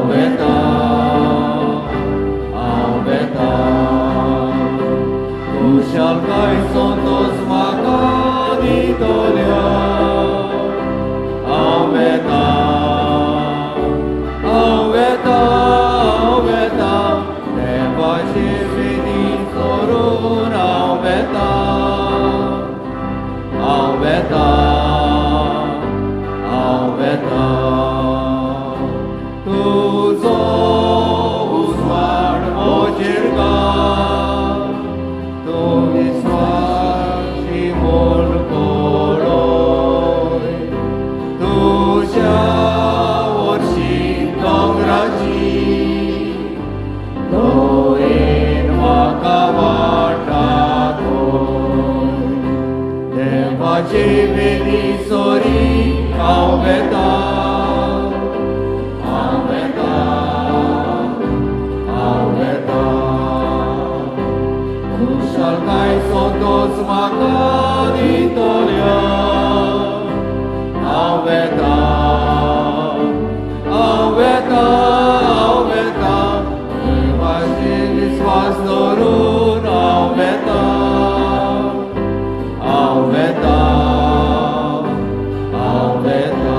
हांव वेता, हांव वेता. कुशलकाय संतोस म्हाका दितल्या. हांव वेता, हांव वेता, हांव वेता. देवाचे वेदी सोडून हांव वेता, हांव वेता, हांव वेता. तुजो उजवाड म्हजेर घाल, तुजी स्वाची मोल पळय. तुज्या वरशी दोंगराची दयेन म्हाका वाट दाखय. देवाचे वेदी सरी हांव वेता, हांव वेता, हांव वेता. कुशलकाय संतोस म्हाका दितल्या. हांव वेता, हांव वेता, हांव वेता. देवाचेर विस्वास दवरून हांव वेता, हांव वेता, हांव वेता.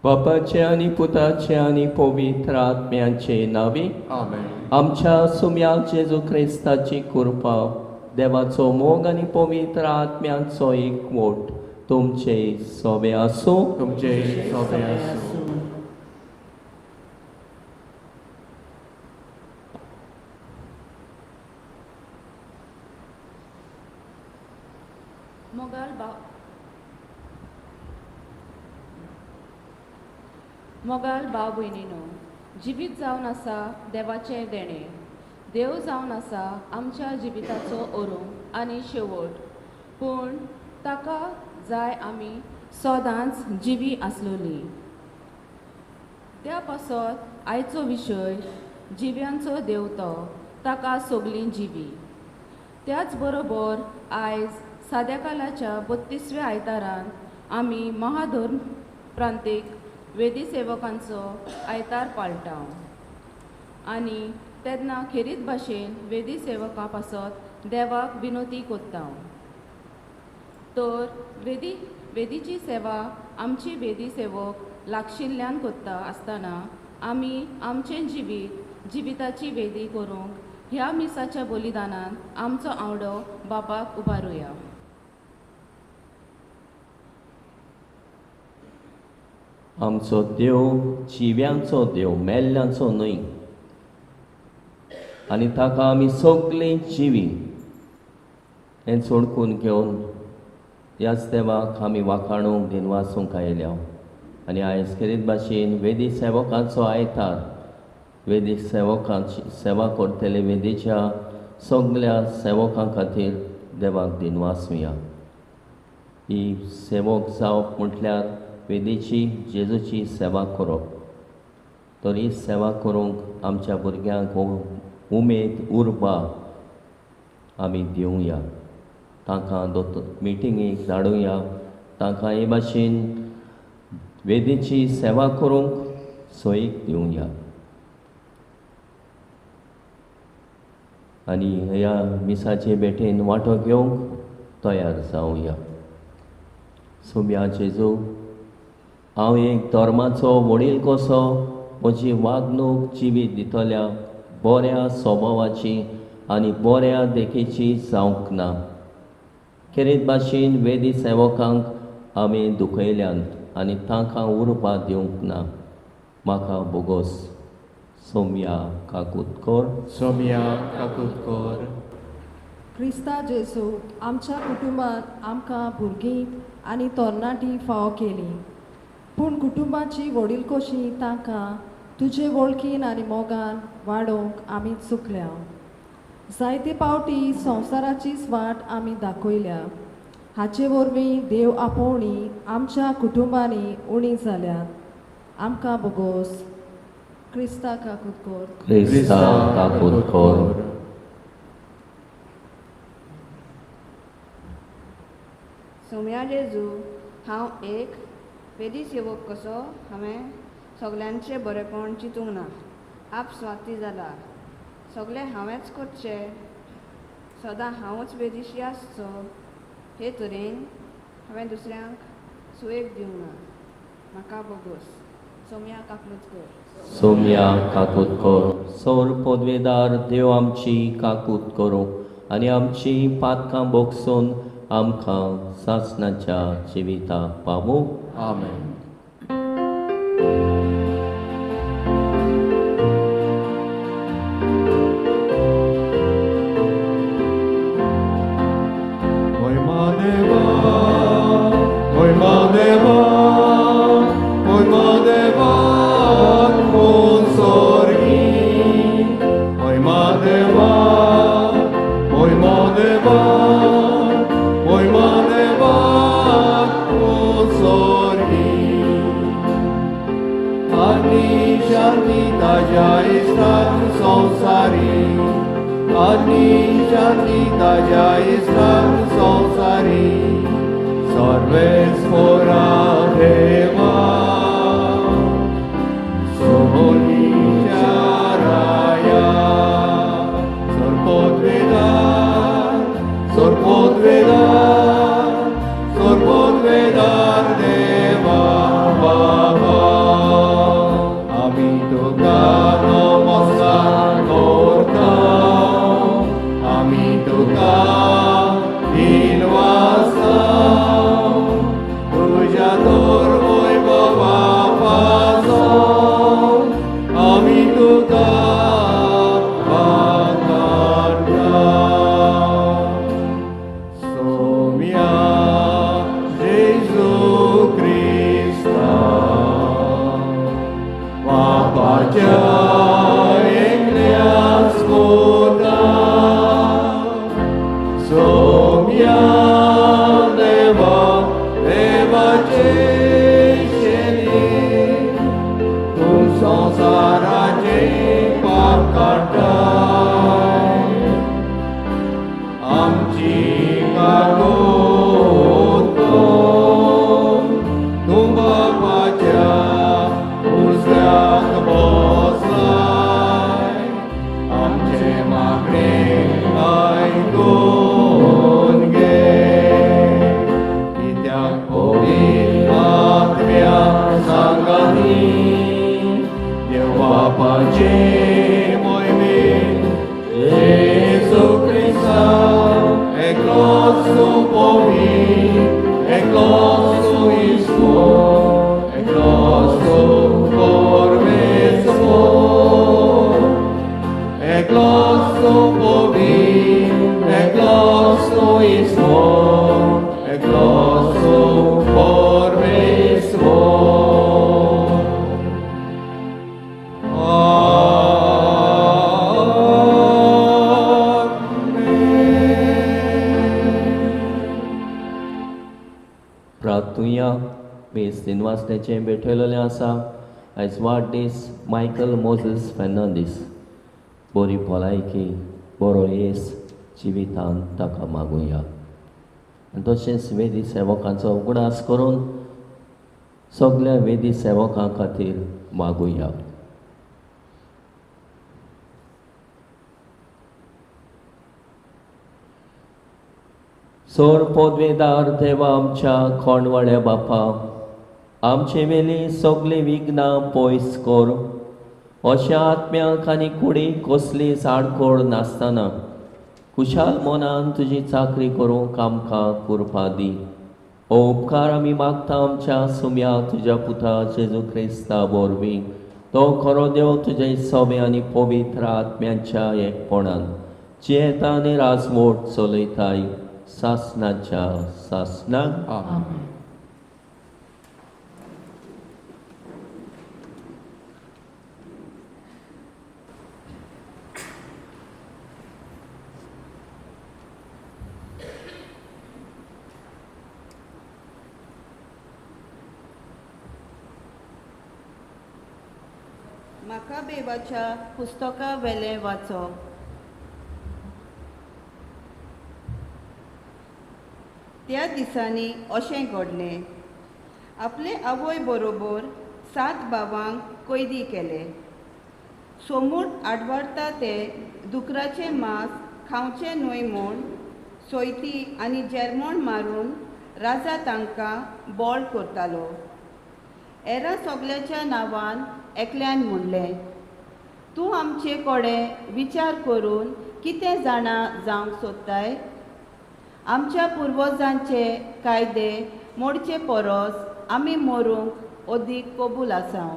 बापाचे आनी पुताचे आनी पवित्र आत्म्याचे नांवी. आमेन. आमच्या सुम्या जेजू क्रिस्ताची कृपा, देवाचो मोग आनी पवित्र आत्म्याचो एकवट तुमचे सोबे आसूं. तुमचे सोबे आसूं. मोगाल भाव, मोगाल भाव भयणीनो, जिवीत जावन आसा देवाचें देणें. देव जावन आसा आमच्या जिविताचो अरूंक आनी शेवट, पूण ताका जाय आमी सदांच जिवी आसलोली. त्या पासत आयचो विशय जिव्यांचो देव तो, ताका सगलीं जिवी. त्याच बरोबर आयज साद्या कालाच्या 32व्या आयतारान आमी महाधर्म प्रांतीक वेदी सेवकांचो आयतार पाळटा आनी तेन्ना खेरीत भाशेन वेदी सेवकां पासत देवाक विनोती कोत्ता. तर वेदीची सेवा आमची वेदी सेवक लागशिल्ल्यान कोत्ता आसतना आमी आमचें जिवीत जिविताची वेदी करूंक ह्या मिसाच्या बलिदानान आमचो आवडो बापाक उबारुया. आमचो देव जिव्यांचो देव, मेल्ल्यांचो न्हय, आनी ताका आमी सगळीं जिवी हें सोडकून घेवन ह्याच देवाक आमी वाखाणूंक दिनवासूंक आयल्या. आनी आयज खेरीत भाशेन वेदी सेवकांचो आयतार, वेदी सेवकांची सेवा करतले वेदीच्या सगल्या सेवकां खातीर देवाक दिनवासुया. ही सेवक जावप म्हटल्यार वेदीची जेजूची सेवा करप. तर ही सेवा करूंक आमच्या भुरग्यांक उमेद उर्बा आमी दिवया. तांकां दोतोर मिटिंगेक धाडुया, तांकां हे भाशेन वेदीची सेवा करूंक सोयीक दिवया. आनी ह्या मिसाचे भेटेन वांटो घेवंक तयार जावया. सुम्या जेजू, हांव एक धर्माचो वडील कसो म्हजी वागणूक जिवीत दितल्या बऱ्या स्वभावाची आनी बऱ्या देखीची जावंक ना. खेरीत भाशेन वेदी सेवकांक आमी दुखयल्यात आनी तांकां उर्बा दिवंक ना. म्हाका बोगोस. सोम्या काकूत कर. सोम्या काकूत कर. क्रिस्ता जेजू, आमच्या कुटुंबांत आमकां भुरगीं आनी तरणाटीं फावो केली, पूण कुटुंबाची व्हडील कशी तांकां तुजे वळखीन आनी मोगान वाडोवंक आमी चुकल्या. जायते पावटी संवसाराचीच वाट आमी दाखयल्या. हाचे वरवीं देव आपोवणी आमच्या कुटुंबांनी उणी जाल्यात. आमकां बोगोस. क्रिस्ता काकूत कर. क्रिस्ता काकूत कर. सोम्या जेजू, हांव एक वेदी सेवक कसो हांवें सगल्यांचें बरेपण चिंतूंक ना. आपस्वार्थी जाला. सगळें हांवेंच करचें, सदां हांवूच वेदीशी आसचो हे तरेन हांवें दुसऱ्यांक सुयेग दिवंक ना. म्हाका बोगोस. सोम्या काकूत कर. सोम्या काकूत कर. सौर पदवेदार देव आमची काकूत करूं आनी आमची पातकां बोगसून आमकां सासणाच्या जिविता पावूं. आमेन. महिमा देवा, महिमा देवा, महिमा देवा, कोण स्वर्गी. महिमा देवा, महिमा देवा, महिमा देवा, कोण स्वर्गी. आनी शांती ताज्या इश्टान संवसारी, आनी शांती ताज्या इश्टान संवसारी, सर्वेस्पोरा देवा, सोलीच्या राया, सोरपोतवेदार, सोरपोतवेदार, सोरपोतवेदार देवा बाबा, आमी तुका नमस्कार करता, आमी तुका दिनवासा, तुज्या तर वैभवा पासून आमी तुका वाखाणता. सोम्या जेजू क्रिस्ता, बापाच्या एकल्याच पुता, सोम्या देवा, देवाचे शेणी, तूं संवसाराचे पाप काडटाय, आमची काकूत कर. तूं बापाच्या उजव्याक बसलाय, आमचें मागणें आयकून घे. कित्याक पवित्र आत्म्या सांगाती देव बापाचे मोहिमेन जेजू क्रिस्ता एकलोच तूं पवित्र, एकलोच तूं ईश्वर, एकलोच तूं परमेश्वर, एकलोच तूं पवित्र, एकलोच तूं ईश्वर, एकलोच तूं परमेश्वर. आमेन. प्रार्थुया. मीस दिनवासण्याचें भेटयलेलें आसा. आयज वाडदीस मायकल मोझस फेर्नांदीस, बरी भलायकी, बरो येस जिवितान ताका मागुया. आनी तशेंच वेदी सेवकांचो उगडास करून सगल्या वेदी सेवकां खातीर मागुया. सोर पदवेदार देवा आमच्या कोंडवाड्या बापा, आमचे वेली सगळीं विघ्नां पयस कर. अशा आत्म्याक आनी कुडीक कसलीच आडखळ नासतना खुशाल मनान तुजी चाकरी करूंक आमकां कृपा दी. हो उपकार आमी मागता आमच्या सुम्या तुज्या पुता जेजू क्रिस्ता वरवीं. तो खरो देव तुजे सवे आनी पवित्र आत्म्याच्या एकपणान जियेता आनी राजमोट चलयताय सासणाच्या सासणाक. आमेन. मकाबेवाच्या पुस्तका वेलें वाचप. त्या दिसांनी अशें घडलें, आपले आवय बरोबर 7 भावांक कैदी केले. सोमूट आडवारता ते दुकराचें मांस खावचें न्हय म्हूण सोयती आनी जेरमोण मारून राजा तांकां बोळ करतालो. एरा सगल्याच्या नांवान एकल्यान म्हणलें, तूं आमचे कडेन विचार करून कितें जाणा जावंक सोदताय? आमच्या पुर्वजांचे कायदे मोडचे परस आमी मरूंक अदीक कबूल आसा.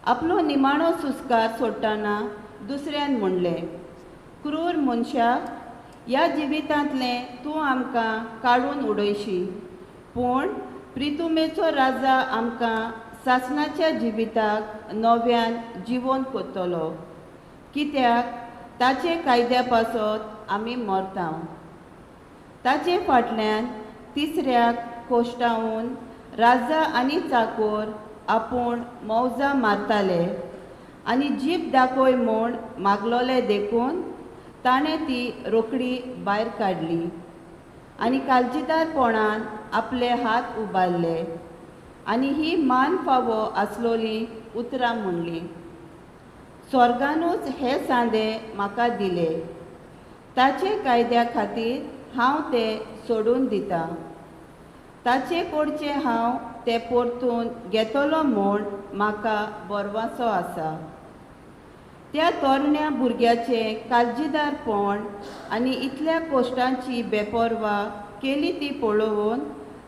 आपलो निमाणो सुस्कार सोडटना दुसऱ्यान म्हणलें, क्रूर मनशा, ह्या जिवितांतलें तूं आमकां काडून उडयशी, पूण प्रितुमेचो राजा आमकां सासणाच्या जिविताक नव्यान जिवन करतलो, कित्याक ताचे कायद्या पासत आमी मरता. ताचे फाटल्यान तिसऱ्याक कोश्टावन राजा आनी चाकोर आपूण मौजा मारताले आनी जीप दाखय म्हूण मागलोले देखून ताणें ती रोखडी भायर काडली आनी काळजीदारपणान आपले हात उबारले आनी ही मान फावो आसलोली उतरां म्हणली, स्वर्गानूच हे सांदे म्हाका दिले, ताचे कायद्या खातीर हांव ते सोडून दितां, ताचे कडचे हांव ते परतून घेतलो म्हूण म्हाका बरवासो आसा. त्या तरण्या भुरग्याचें काळजीदारपण आनी इतल्या कोश्टांची बेपर्वा केली ती पळोवन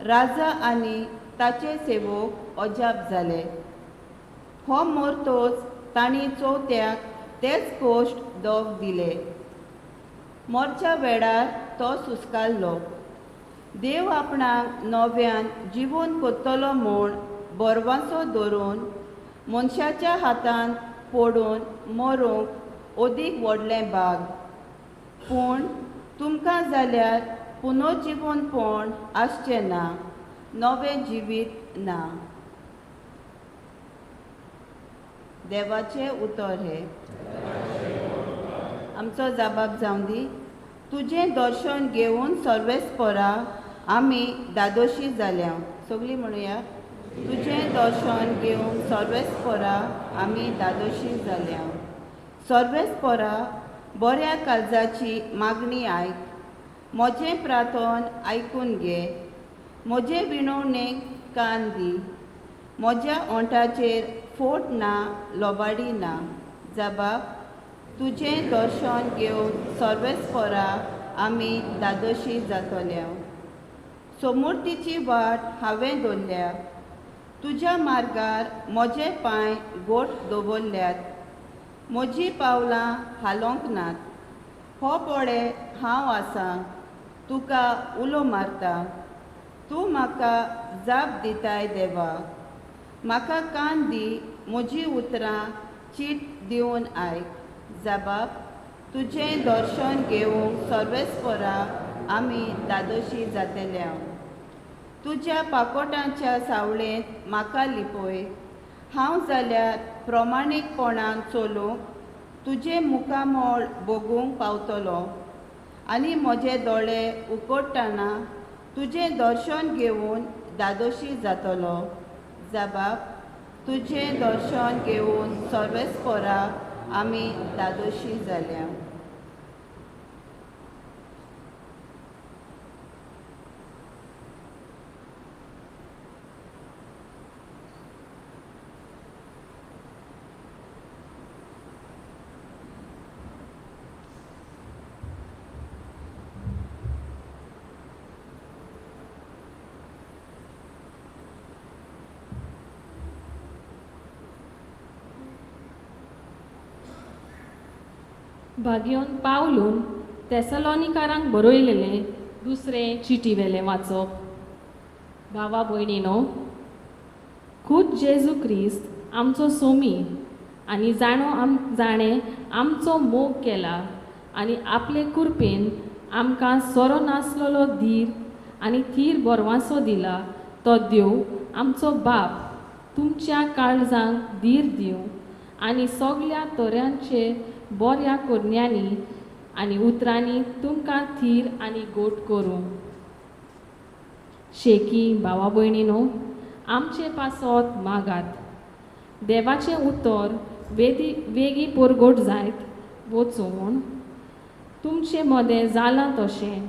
राजा आनी ताचे सेवक अजाप जाले. हो मोरतोच तांणी चवथ्याक तेच कोश्ट दोग दिले. मोरच्या वेळार तो सुस्कारलो, देव आपणाक नव्यान जिवन करतलो म्हूण बरवासो धरून मनशाच्या हातांत पडून मरूंक अदीक व्हडलें भाग, पूण तुमकां जाल्यार पुनर्जिवनपण आसचें ना, नवें जिवीत ना. देवाचें उतर हें. आमचो जबाब जावं दी. तुजें दर्शन घेवन सर्वेस्परा आमी दादोशी जाल्या. सगळीं म्हणुया, तुजें दर्शन घेवन सर्वेस्परा आमी दादोशी जाल्या. सर्वेस्परा, बऱ्या काळजाची मागणी आयक, म्हजें प्रार्थन आयकून घे, म्हजे विणवणेक कान दी, म्हज्या ओंठाचेर फोट ना, लोबाडी ना. जबाब, तुजें दर्शन घेवन सर्वेस्परा आमी दादोशी जातल्या. सोमुर्तीची वाट हांवें दवरल्या, तुज्या मार्गार म्हजे पांय गोट दवरल्यात, म्हजीं पावलां हालोवंक नात. हो पळे हांव आसा, तुका उलो मारता, तूं म्हाका जाप दिताय. देवा, म्हाका कान दी, म्हजीं उतरां चीट दिवन आयक. जबाब, तुजें दर्शन घेवंक सर्वेस्परा आमी दादोशी जातल्या. तुज्या पाकोटांच्या सावळेंत म्हाका लिपय, हांव जाल्यार प्रमाणीकपणान चलूंक तुजें मुखामळ भोगूंक पावतलो आनी म्हजे दोळे उकडटना तुजें दर्शन घेवन दादोशी जातलो. जबाब, तुजें दर्शन घेवन सर्वेस्परा आमी दादोशी जाल्या. भाग्योन पावलून तेसलोनिकारांक बरयलेलें दुसरें चिटी वेलें वाचप. भावा भयणीनो, खूद जेजू क्रिस्त आमचो सोमी आनी जाणो जाणें आमचो मोग केला आनी आपले कुरपेन आमकां सोरो नासलेलो धीर आनी थीर बरवासो दिला, तो देव आमचो बाप तुमच्या काळजांक धीर दिवं आनी सगल्या तऱ्यांचे बऱ्या करण्यांनी आनी उतरांनी तुमकां थीर आनी गोट करूं. शेकी भावा भयणीनो, आमचे पासत मागात. देवाचें उतर वेगी परगट जायत वचूं म्हूण तुमचे मदें जालां तशें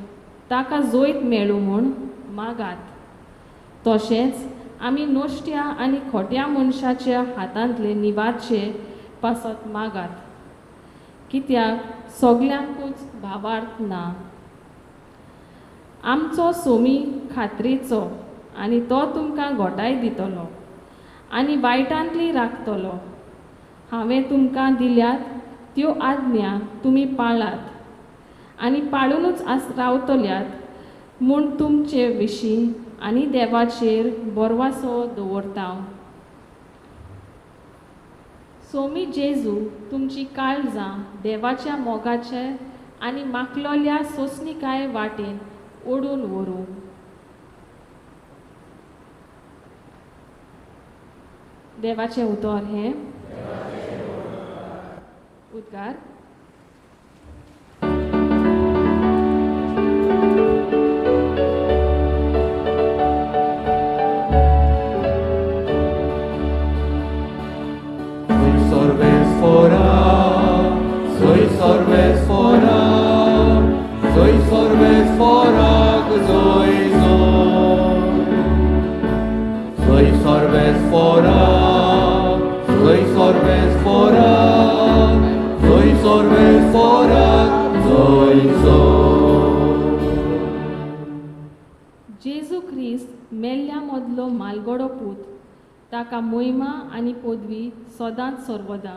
ताका जैत मेळूं म्हूण मागात. तशेंच आमी नश्ट्या आनी खोट्या मनशाच्या हातांतले निवारचे पासत मागात, कित्याक सगल्यांकूच भावार्थ ना. आमचो सोमी खात्रीचो आनी तो तुमकां घोटाय दितलो आनी वायटांतली राखतलो. हांवें तुमकां दिल्यात त्यो आज्ञा तुमी पाळात आनी पाळुनूच रावतल्यात म्हूण तुमचे विशीं आनी देवाचेर बरवासो दवरता. सोमी जेजू तुमची काळजां देवाच्या मोगाचे आनी माकलोल्या सोंसणीकाय वाटेन ओडून व्हरूं. देवाचें उतर हें. उद्गार. जेजू क्रिस्त मेल्ल्या मदलो मालगडो पूत, ताका मोहिमा आनी पदवी सदांच सर्वदा.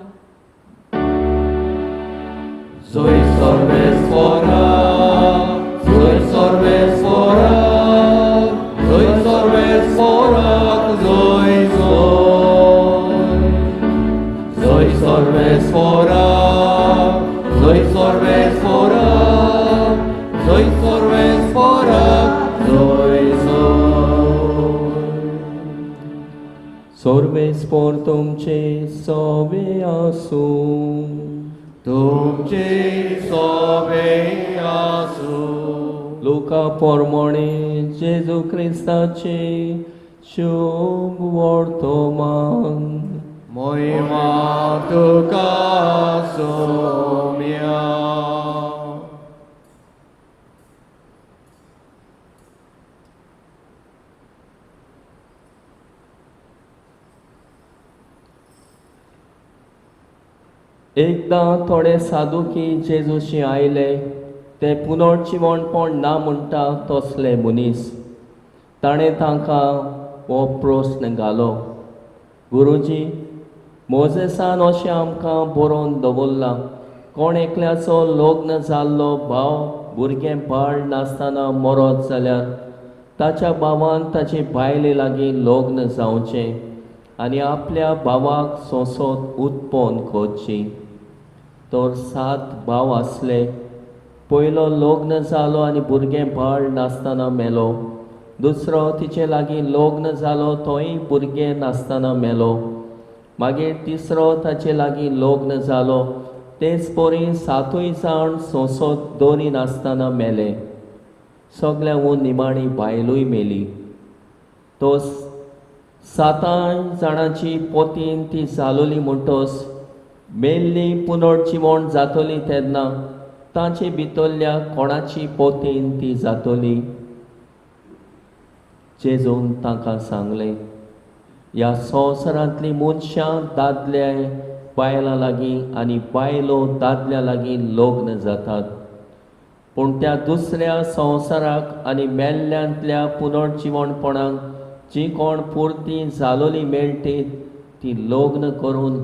Soy Sorvesfora, soy Sorvesfora, soy Sorvesfora, soy soy. Soy Sorvesfora, soy Sorvesfora, soy Sorvesfora, soy soy. सोर्वेस्पोर तुमचे सोबे आसूं. तुमचे सोबे आसूं. लुका पोरमोणे जेजू क्रिस्ताचे शुभ वर्तमान. मोहिमा तुका सोम्या. एकदां थोडे सादुकी जेजूशी आयले, ते पुनर्जिवणपण ना म्हणटा तसले मनीस. ताणें तांकां हो प्रस्न घालो, गुरुजी, मोजेसान अशें आमकां बरोवन दवरलां, कोण एकल्याचो लग्न जाल्लो भाव भुरगें बाळ नासतना मरत जाल्यार ताच्या भावान ताचे बायले लागीं लग्न जावचें आनी आपल्या भावाक सोंसत उत्पन्न करची. तर 7 भाव आसले. पयलो लग्न जालो आनी भुरगें बाळ नासतना मेलो. दुसरो तिचे लागीं लग्न जालो, तोय भुरगें नासतना मेलो. मागीर तिसरो ताचे लागीं लग्न जालो. तेच परी 7 जाण सोंसत दवरी नासतना मेले. सगळ्यांहून निमाणी बायलूय मेली. तो 7 जाणांची पोतीन ती जालोली म्हणटस मेल्ली पुनर्जिवण जातली तेन्ना तांचे भितरल्या कोणाची पोतीन ती जातली. जेजून तांकां सांगलें, ह्या संवसारांतलीं मनशां दादल्या बायलां लागीं आनी बायलो दादल्या लागीं लग्न जातात, पूण त्या दुसऱ्या संवसाराक आनी मेल्ल्यांतल्या पुनर्जिवणपणाक जी कोण पुरती जालोली मेळटीत ती लग्न करून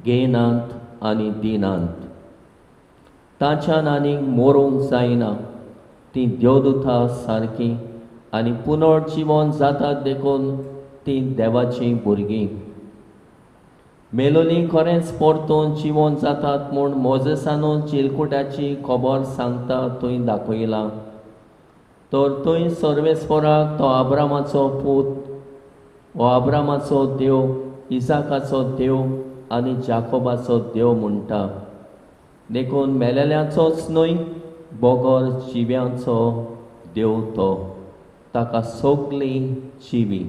घेयनात आनी दिनात. तांच्यान आनीक मरूंक जायना. ती देवदूता सारकी आनी पुनर्जिवन जातात देखून ती देवाचीं भुरगीं. मेलोली खरेंच परतून जिवन जातात म्हूण मोजेसानू चिलकुट्याची खबर सांगता थंय दाखयलां. तर थंय सर्वेस्पराक तो आब्रामाचो पूत, हो आब्रामाचो देव, इजाकाचो देव आनी जाकोबाचो देव म्हणटा. देखून मेलेल्यांचोच न्हय बगर जिव्यांचो देव तो, ताका सगळीं जिवी.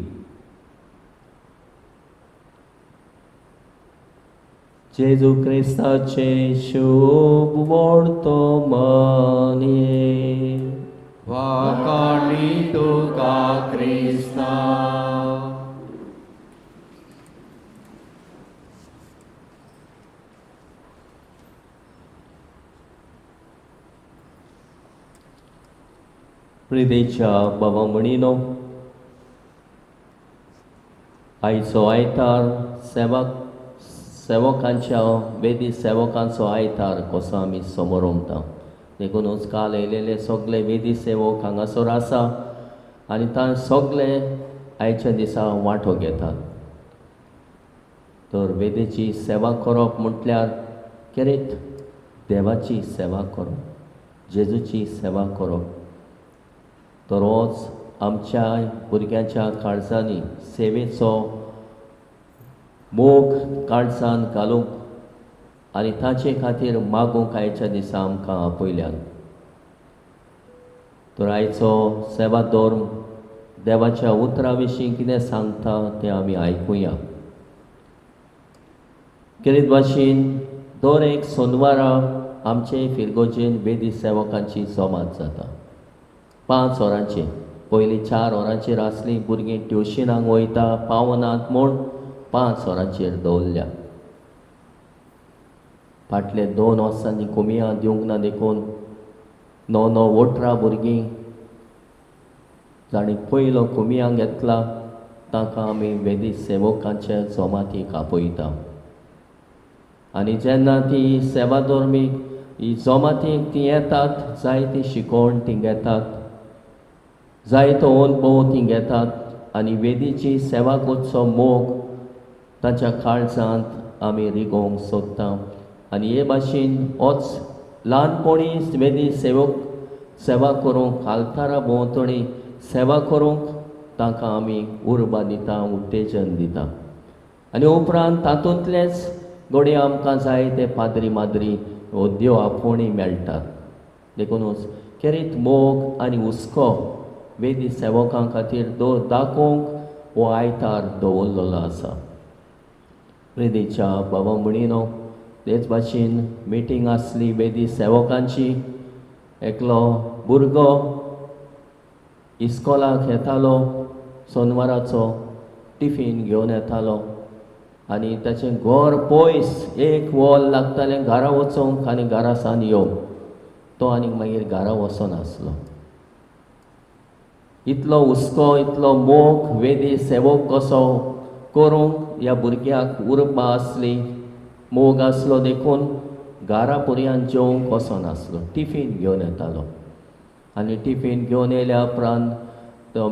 जेजू क्रिस्ताचें शुभ वर्तमान. वाखाणी तुका क्रिस्ता. प्रिदेच्या बाबा म्हणिनो, आयचो आयतार सेवक सेवकांच्या वेदी सेवकांचो आयतार कसो आमी समोर उमता. देखूनच काल येयलेले सगळे वेदी सेवक हांगासर आसा आनी तां सगळे आयच्या दिसा वांटो घेतात. तर वेदीची सेवा करप म्हटल्यार खेरीत देवाची सेवा करप, जेजूची सेवा करप. तर होच आमच्या भुरग्यांच्या काळजांनी सेवेचो मोग काळजान घालूंक आनी ताचे खातीर मागूंक आयच्या दिसा आमकां आपयल्यान. तर आयचो सेवा धर्म देवाच्या उतरा विशीं कितें सांगता तें आमी आयकुया. खेरीत भाशेन दर एक सोनवारा आमचे फिरगोजेन वेदी सेवकांची जमात जाता 5 वरांचेर. पयलीं 4 वरांचेर आसली, भुरगीं ट्युशनाक वयता पावनात म्हूण 5 वरांचेर दवरल्या. फाटले 2 वर्सांनी कोमिया दिवंक ना देखून 9 9 18 भुरगीं जांणी पयलो कोमिया घेतला तांकां आमी वेदी सेवकांच्या जमातीक आपयता. आनी जेन्ना ती सेवा धर्मीक ही जमातीक ती येतात, जायती शिकवण ती घेतात, जायतो अनुभव ती घेतात आनी वेदीची सेवा करचो मोग ताच्या काळजांत आमी रिगोवंक सोदता. आनी हे भाशेन होच ल्हानपणी वेदी सेवक सेवा करूंक आल्तारा भोंवतणी सेवा करूंक तांकां आमी उर्बा दिता, उत्तेजन दिता. आनी उपरांत तातूंतलेच घडये आमकां जाय ते पाद्री माद्री वो देव आपोवणी मेळटात. देखूनच खेरीत मोग आनी हुस्को वेदी सेवकां खातीर दाखोवंक हो आयतार दवरलेलो आसा. वेदीच्या बाबा म्हणिनो तेच भाशेन मिटींग आसली वेदी सेवकांची. एकलो भुरगो इस्कोलाक येतालो, सोनवाराचो टिफीन घेवन येतालो आनी ताचें घर पयस 1 वर लागतालें घरा वचोंक आनी घरा सावन येवंक. तो आनीक मागीर घरा वचनासलो. इतलो हुस्को, इतलो मोग वेदी सेवक कसो करूंक ह्या भुरग्याक उर्बा आसली, मोग आसलो, देखून घरा पर्यंत जेवंक वचनासलो, टिफीन घेवन येतालो. आनी टिफीन घेवन येयल्या उपरांत तो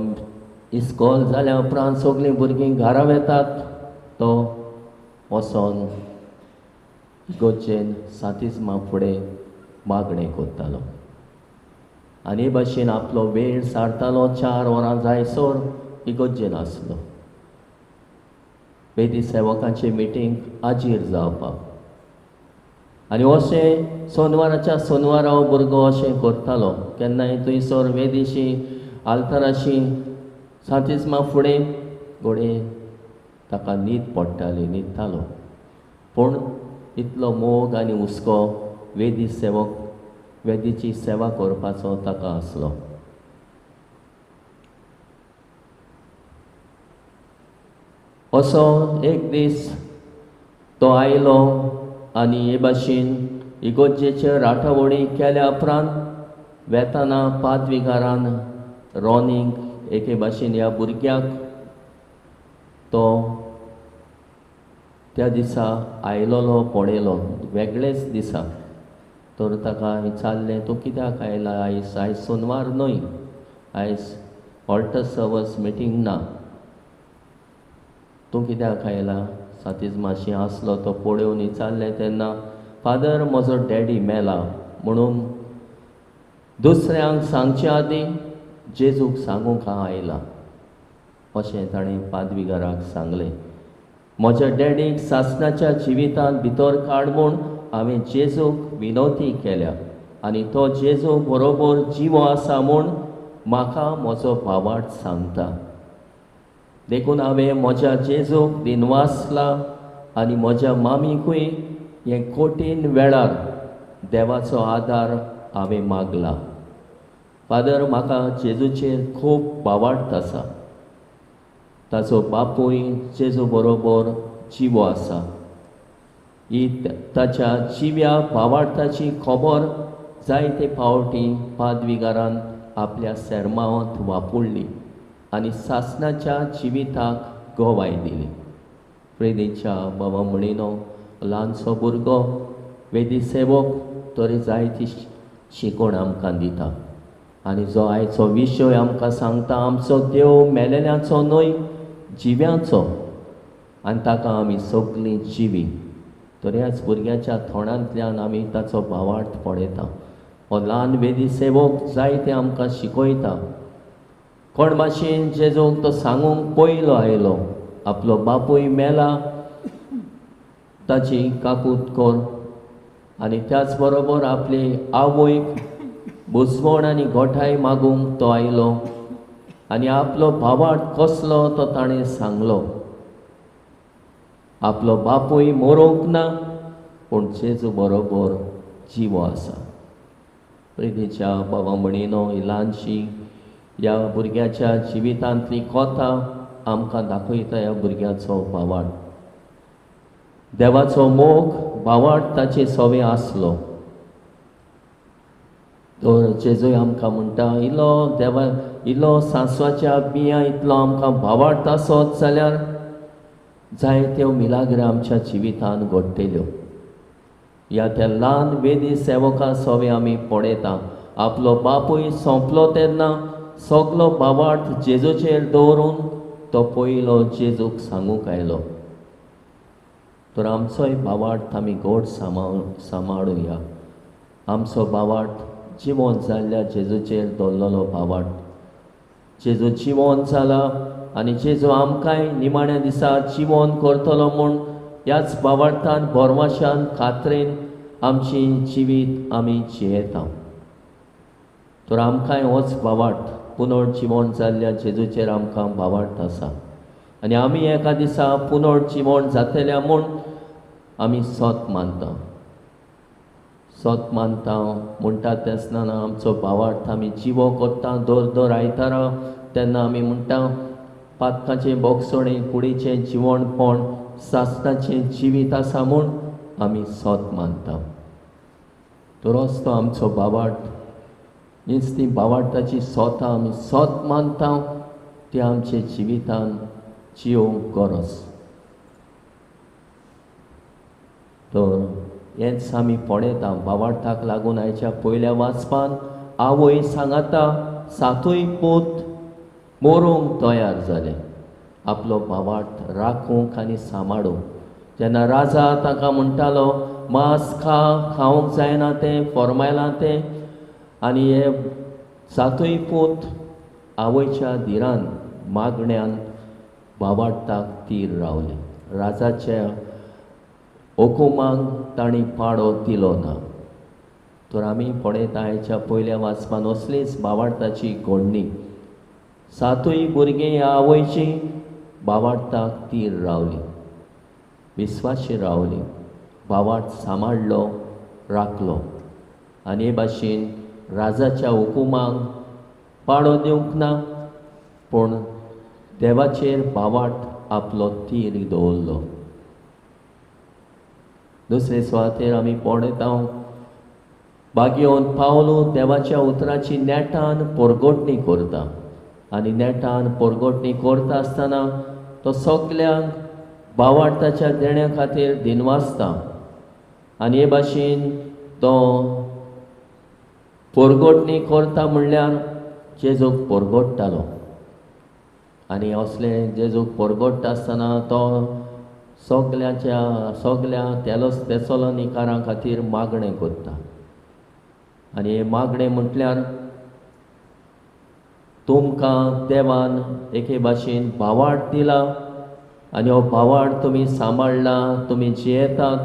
इस्कोल जाल्या उपरांत सगळीं भुरगीं घरा वेतात, तो वचोन इगर्जेन सातिज्मा फुडें मागणें करतालो आनी हे भाशेन आपलो वेळ सारतालो. 4 वरां जायसर इगर्जेन आसलो. वेदी सेवकांची मिटींग आजीर जावपाक. आनी अशें सोनवाराच्या सोनवारा हो भुरगो अशें करतालो. केन्नाय थंयसर वेदीशी आल्ताराशी सातिज्मा फुडें घडये ताका न्हीद पडटाली, न्हिदतालो. पूण इतलो मोग आनी हुस्को वेदी सेवक वेदीची सेवा करपाचो ताका आसलो. असो एक दीस तो आयलो आनी हे भाशेन इगर्जेचे राटावळी केल्या उपरांत वेताना पादविगारान रॉनीक एके भाशेन ह्या भुरग्याक तो त्या दिसा आयलोलो पळयलो वेगळेच दिसा. तर ताका विचारलें, तूं कित्याक आयला आयज? आयज सोनवार न्हय, आयज ऑल्टर सर्वस मिटींग ना, तूं कित्याक आयला? सातिज्माशी आसलो तो पळोवन विचारलें तेन्ना, फादर म्हजो डॅडी मेला म्हणून दुसऱ्यांक सांगचे आदीं जेजूक सांगूंक हांव आयला, अशें ताणें पादविगाराक सांगलें. म्हज्या डॅडीक सासणाच्या जिवितांत भितर काड म्हूण हांवें जेजूक विनवती केल्या आनी तो जेजू बरोबर जिवो आसा म्हूण म्हाका म्हजो भावार्थ सांगता. देखून हांवें म्हज्या जेजूक दिनवासला आनी म्हज्या मामीकूय हे कठीण वेळार देवाचो आदार हांवें मागला. फादर, म्हाका जेजूचेर खूब भावार्थ आसा. ताचो बापूय जेजू बरोबर जिवो आसा. ही ताच्या जिव्या भावार्थाची खबर जायते फावटी पादविगारान आपल्या सेर्मांवांत वापरली आनी सासणाच्या जिविताक गवाय दिली. प्रेरीच्या बाबा म्हणिनो ल्हानसो भुरगो वेदी सेवक तरी जायती शिकवण आमकां दिता आनी जो आयचो विशय आमकां सांगता, आमचो देव मेलेल्याचो न्हय जिव्याचो आनी ताका आमी सगळीं जिवी. तर ह्याच भुरग्याच्या तोंडांतल्यान आमी ताचो भावार्थ पळयता. हो ल्हान वेदी सेवक जायते आमकां शिकयता. कोण भाशेन जेजूक तो सांगूंक पयलो आयलो, आपलो बापूय मेला ताची काकूत कर आनी त्याच बरोबर आपले आवयक बुजवण आनी गोठाय मागूंक तो आयलो आनी आपलो भावार्थ कसलो तो ताणें सांगलो. आपलो बापूय मरोंक ना पूण जेजू बरोबर जिवो आसा. प्रितीच्या बाबा म्हणिनो ही ल्हानशी ह्या भुरग्याच्या जिवितांतली कथा आमकां दाखयता ह्या भुरग्याचो भावार्थ. देवाचो मोग भावार्थ ताचे सवे आसलो. तर जेजूय आमकां म्हणटा, इल्लो देवा इल्लो सांसवाच्या बियां इतलो आमकां भावार्थ आसत जाल्यार जायत्यो मिलाग्र आमच्या जिवितांत घडटल्यो. ह्या त्या ल्हान वेदी सेवका सवे आमी पळयता. आपलो बापूय सोंपलो तेन्ना सगलो भावार्थ जेजूचेर दवरून तो पयलो जेजूक सांगूंक आयलो. तर आमचोय भावार्थ आमी गोड सांबाळुया. आमचो भावार्थ जिवन जाल्ल्या जेजूचेर दवरलेलो भावार्थ. जेजू जिवन जाला आनी जेजू आमकांय निमाण्या दिसा जिवन करतलो म्हूण ह्याच भावार्थान भरवशान खात्रेन आमची जिवीत आमी जियेता. तर आमकांय होच भावार्थ पुनर्जिवन जाल्ल्या जेजूचेर आमकां भावार्थ आसा आनी आमी एका दिसा पुनर्जिवन जातल्या म्हूण आमी सत मानता. सत मानता म्हणटा तेन्ना आमचो भावार्थ आमी जिवो करता. दर दर आयतारा तेन्ना आमी म्हणटा पातकाचें बोगसणें कुडीचें जिवणपण सासणाचें जिवीत आसा म्हूण आमी सत मानता. तर तो आमचो भावार्थ, हीच ती भावार्थाची सोतां आमी सत मानता, ती आमच्या जिवितान जियोंक गरज. तर हेंच आमी पळयता. भावार्थाक लागून आयच्या पयल्या वाचपान आवय सांगाता सातूय पूत मरूंक तयार जाले आपलो भावार्थ राखूंक आनी सांबाळूंक. जेन्ना राजा ताका म्हणटालो मांस खा, खावंक जायना तें, फॉर्मायलां तें, आनी हे सातूय पूत आवयच्या धिरान मागण्यान भावार्थाक तीर रावले. राजाच्या हुकुमाक तांणी पाडो दिलो ना. तर आमी पळयता आयच्या पयल्या वाचपान असलीच भावार्थाची घडणी. सातूय भुरगीं ह्या आवयची भावार्थाक तीर रावली, विस्वाशी रावली, भावार्थ सांबाळ्ळो, राखलो आनी हे भाशेन राजाच्या हुकुमाक पाडो दिवंक ना पूण देवाचेर भावार्थ आपलो तीर दवरलो. दुसरे सुवातेर आमी पळयता बागयोन पावलो देवाच्या उतराची नेटान परगटणी करता आनी नेटान परगटणी करता आसतना तो सगल्यांक भावार्थाच्या देण्या खातीर दिनवासता आनी हे भाशेन तो परगटणी करता म्हणल्यार जेजूक परगट्टालो आनी असले जेजूक परगट्टा आसतना तो सगल्याच्या सगल्या तेसलोनिकारां खातीर मागणें करता आनी हे मागणें म्हटल्यार तुमकां देवान एके भाशेन भावार्थ दिला, आनी हो भावार्थ तुमी सांबाळला, तुमी जियेतात.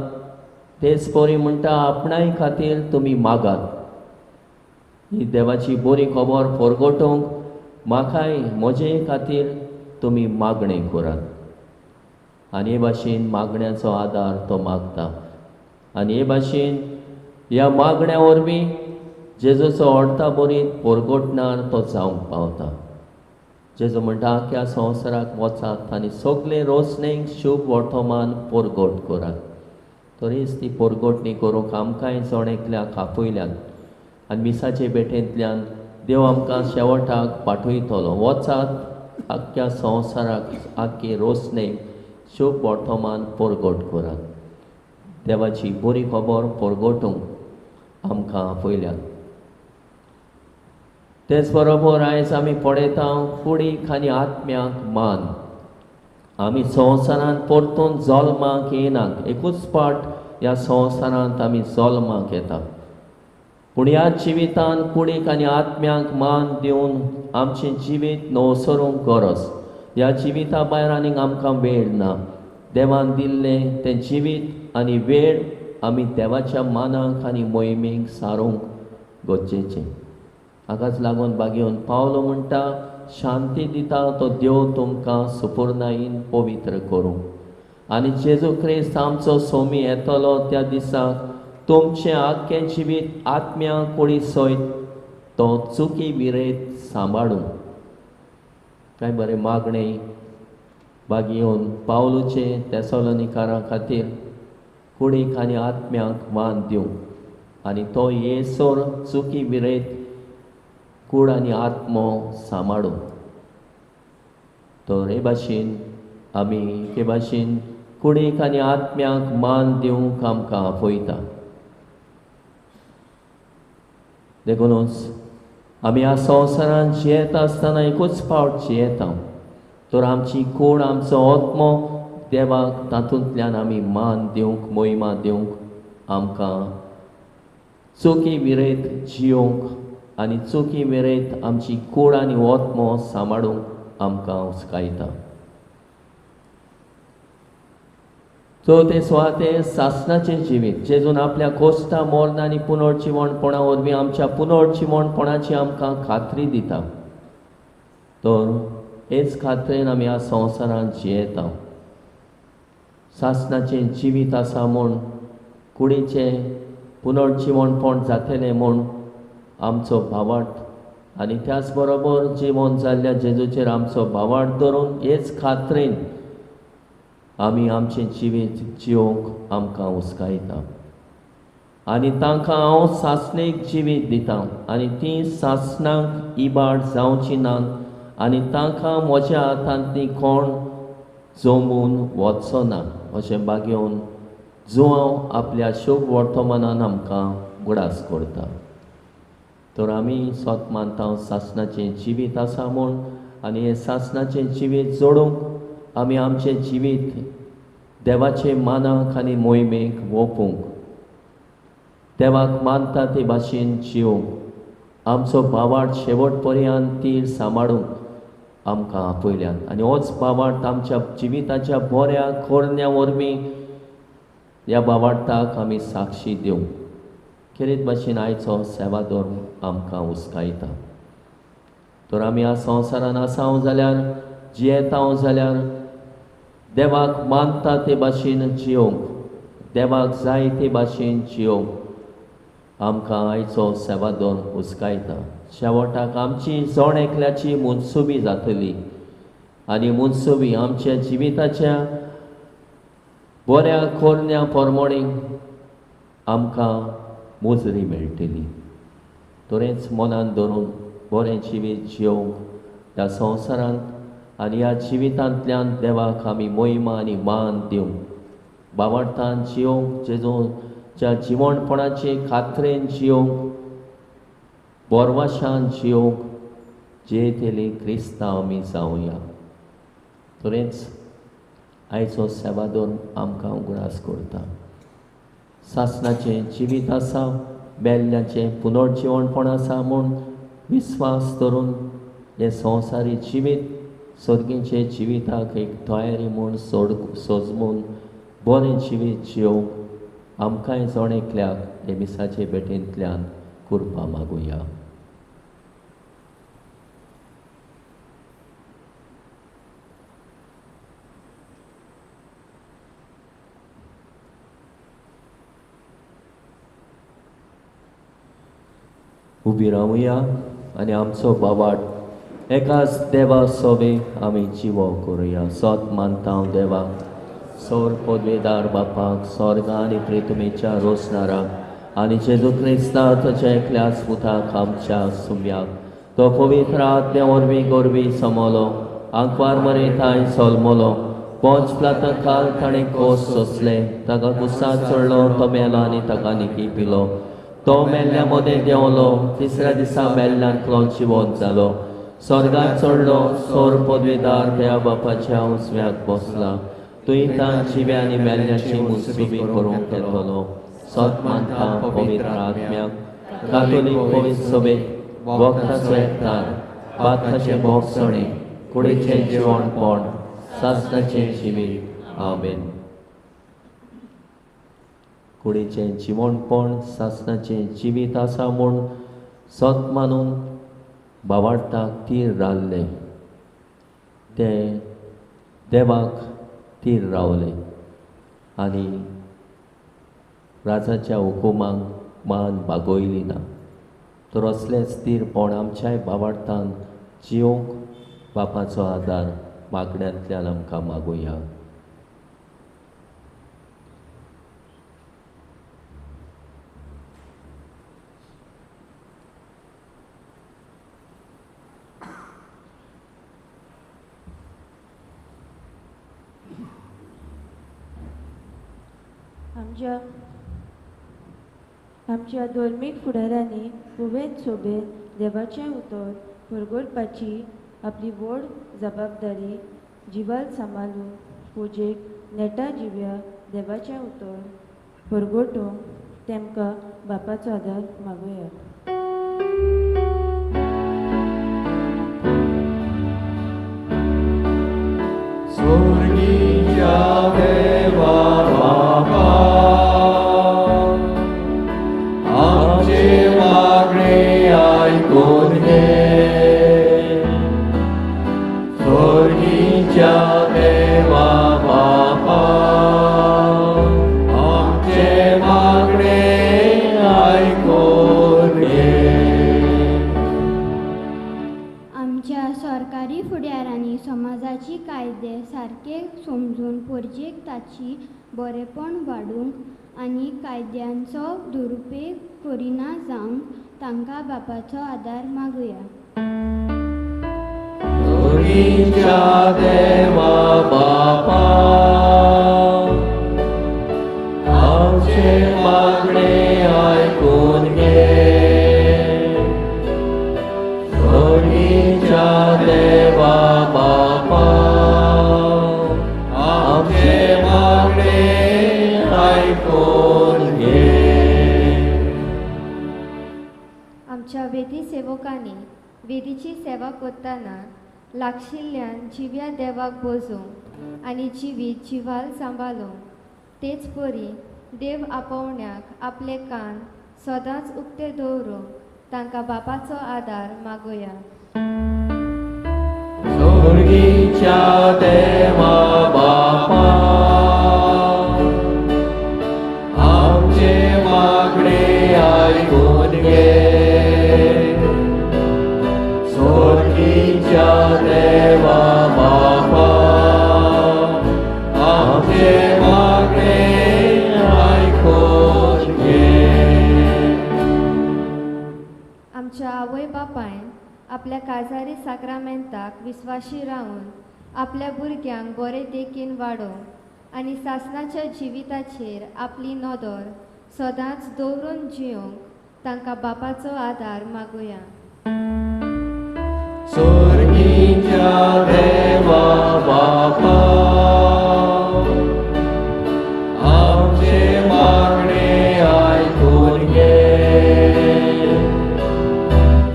तेच परी म्हणटा आपणाय खातीर तुमी मागात. ही देवाची बरी खबर परगटोवंक म्हाकाय म्हजे खातीर तुमी मागणें करात. आनी हे भाशेन मागण्याचो आदार तो मागता. आनी हे भाशेन ह्या मागण्या वरवीं जेजूचो अर्था बरी परगटणार तो जावंक पावता. जेजू म्हणटा आख्या संवसाराक वचात आनी सगळे रोसणेक शुभ वर्तमान परगट करात. तरीच ती परगटणी करूंक आमकांय जण एकल्याक आपयल्यात आनी मिसाचे भेटेंतल्यान देव आमकां शेवटाक पाठयतलो. वचात आख्या संवसाराक आख्खे रोसणेक शुभ वर्तमान परगट करात. देवाची बरी खबर परगटूंक आमकां आपयल्यात. तेच बरोबर आयज आमी पळयता कुडीक आनी आत्म्याक मान. आमी संवसारांत परतून जल्माक येनात, एकूच पाट ह्या संवसारांत आमी जल्माक येता. पूण ह्या जिवितान कुडीक आनी आत्म्याक मान दिवन आमचें जिवीत नवसरूंक गरज. ह्या जिविता भायर आनीक आमकां वेळ ना. देवान दिल्लें तें जिवीत आनी वेळ आमी देवाच्या मानाक आनी मोहिमेक सारूंक गरजेचें. हाकाच लागून बागेवन पावलो म्हणटा शांती दिता तो देव तुमकां सुपुर्नायेन पवित्र करूं. आनी जेजू क्रिस्त आमचो सोमी येतलो त्या दिसाक तुमचें आख्खें जिवीत आत्म्या कुडी सयत तो चुकी विरयत सांबाळूं. कांय बरें मागणें बागेवन पावलूचे तेसलोनिकारां खातीर कुडीक आनी आत्म्याक मान दिवंक आनी तो येसर चुकी विरयत कूड आनी आत्मो सांबाळूं. तर हे भाशेन आमी हे भाशेन कुडीक आनी आत्म्याक मान दिवंक आमकां आपयता. देखूनच आमी ह्या संवसारांत जियेता आसतना एकूच फावट जियेता, तर आमची कूड आमचो आत्मो देवाक तातूंतल्यान आमी मान दिवंक मोहिमा दिवंक आमकां चुकी विरयत जियोवंक आनी चुकी विरयत आमची कूड आनी आत्मो सांबाळूंक आमकां हुस्कायता. चवथे सुवातेर सासणाचें जिवीत. जेजून आपल्या कोश्टा मर्ण आनी पुनर्जिवणपणा वरवीं आमच्या पुनर्जिवणपणाची आमकां खात्री दिता. तर हेच खात्रेन आमी ह्या संवसारांत जियेता. सासणाचें जिवीत आसा म्हूण कुडीचें पुनर्जिवणपण जातलें म्हूण आमचो भावार्थ आनी त्याच बरोबर जिवन जाल्ल्या जेजूचेर आमचो भावार्थ धरून हेच खात्रेन आमी आमचें जिवीत जिवंक आमकां हुस्कायता. आनी तांकां हांव सासणेक जिवीत दिता आनी तीं सासणाक इबाड जावची नात आनी तांकां म्हज्या हातांतली कोण जमून वचचो ना अशें बागेवन जुआंव आपल्या शुभ वर्तमानान आमकां उगडास करता. तर आमी स्वत मानता सासणाचें जिवीत आसा म्हूण आनी हें सासणाचें जिवीत जोडूंक आमी आमचें जिवीत देवाचे मानाक आनी मोहिमेक वोपूंक, देवाक मानता ते भाशेन जिवंक, आमचो भावार्थ शेवट पर्यंत तीर सांबाळूंक आमकां आपयल्यात. आनी होच भावार्थ आमच्या जिविताच्या बऱ्या करण्या वरवीं ह्या भावार्थाक आमी साक्षी दिवंक खेरीत भाशेन आयचो सेवाधर्म आमकां हुस्कायता. तर आमी ह्या संवसारान आसाव जाल्यार जियेताव जाल्यार देवाक मानता ते भाशेन जियोवंक, देवाक जाय ते भाशेन जियोवंक आमकां आयचो सेवाधर्म हुस्कायता. शेवटाक आमची जण एकल्याची मनसुबी जातली आनी मनसुबी आमच्या जिविताच्या बऱ्या करण्या प्रमाणे आमकां मुजरी मेळटली. तरेंच मनान धरून बरें जिवीत जियोवंक ह्या संवसारांत आनी ह्या जिवितांतल्यान देवाक आमी मोहिमा आनी मान दिवंक, भावार्थान जियोवंक, जेजूच्या जिवणपणाचे खात्रेन जियोवंक, बोरवाशान जियोवंक जियेतली क्रिस्तांव आमी जावया. तरेंच आयचो सेवाधर्म आमकां उगडास करता. सासणाचें जिवीत आसा, बेल्ल्याचें पुनर्जिवणपण आसा म्हूण विस्वास धरून हें संवसारी जिवीत सर्गीचे जिविताक एक तयारी म्हूण सोड सोजमून बरें जिवीत जिवंक आमकांय जण एकल्याक हे मिसाचे भेटेंतल्यान कुरपा मागुया. उबी रावया आनी आमचो बावाट एकाच देवा सोबे आमी जिवो करुया. सोत मानता हांव देवाक, सौर पदवेदार बापाक, स्वर्गा आनी प्रितुमेच्या रोसणाराक आनी जेजू क्रिस्ता ताच्या एकल्याच पुताक आमच्या सुम्याक, तो पवित्र आत्म्या वरवीं गोरवी समलो, आंकवार मरे थांय सोलमलो, पोंच प्लाता काल ताणें कोस सोंसले, ताका कुसां चडलो, तो मेलो आनी ताका निकी पिलो, तो मेल्ल्या मदें देंवलो, तिसऱ्या दिसा मेल्ल्यांतलो जिवंत जालो, स्वर्गात चडलो, सौर पदवेदार त्या बापाच्या उजव्याक बसला, तुंय तां जिव्या आनी मेल्ल्याची मुसुबी करूंक येतलो. सत मानता पवित्र आत्म्याक, कातोलीक पवित्र सभेक, वखदाचो एकठार, पातकाचें भोगसणें, कुडीचें जिवणपण, सासणाचें जिवीत. आमेन. कुडीचें जिवणपण सासणाचें जिवीत आसा म्हूण सत मानून बावाडटाक तीर रावले, ते देवाक तीर रावले आनी राजाच्या हुकुमाक मान बागोयली ना. तर असलेंच तीरपण आमच्याय बावाडटान जिवंक बापाचो आदार मागण्यांतल्यान आमकां मागुया. आमच्या धर्मीक फुडाऱ्यांनी पुवेन सोबेन देवाचें उतर परगटपाची आपली व्हड जबाबदारी जिवाल सांबाळून पुजेक नेटा जिव्या देवाचें उतर परगटूंक तेमकां बापाचो आदार मागुया. स्वर्गीच्या देवा बापा, आमचे मागणे आयकून घे. स्वर्गीच्या देवा बापा, आमचे मागणे आयकून घे. आमच्या सरकारी फुडाऱ्यांनी समाजाची कायदे सारके समजून परजेक ताची बरेपण वाडूंक आनी कायद्यांचो दुरुपेग करिना जावंक तांकां बापाचो आदार मागुया. स्वर्गीच्या देवा बापा, आमचे मागणे आयकून घे. स्वर्गीच्या देवा बापा, आमचे मागणे आयकून घे. आमच्या वेदी सेवकांनी वेदीची सेवा करतना लागशिल्ल्यान जिव्या देवाक बोजूंक आनी जिवीत जिवाल सांबाळूंक, तेच परी देव आपोवण्याक आपले कान सदांच उक्ते दवरूंक तांकां बापाचो आदार मागुया. स्वर्गीच्या देवा बापा, आमचे मागणे आयकून घे. स्वर्गीच्या देवा बापा, आमचे मागणे आयकून घे. आमच्या आवय बापायन आपल्या काजारी साक्रामेंताक विस्वाशी रावन आपल्या भुरग्यांक बरे देखीन वाडोवंक आनी सासणाच्या जिविताचेर आपली नदर सदांच दवरून जिवंक तांकां बापाचो आदार मागुया. स्वर्गीच्या देवा बापा, आमचे मागणे आयकून घे.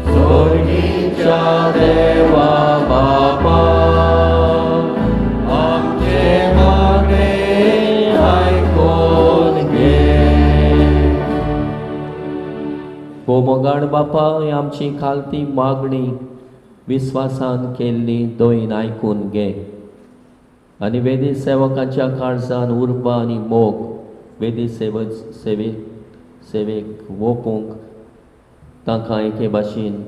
स्वर्गीच्या देवा बापा, भोव मोगाळ बापा, ही आमची खालती मागणी विस्वासान केल्ली दोयन आयकून घे आनी वेदी सेवकाच्या काळजान उर्बा आनी मोग वेदी सेवे सेवेक वोपूंक तांकां एके भाशेन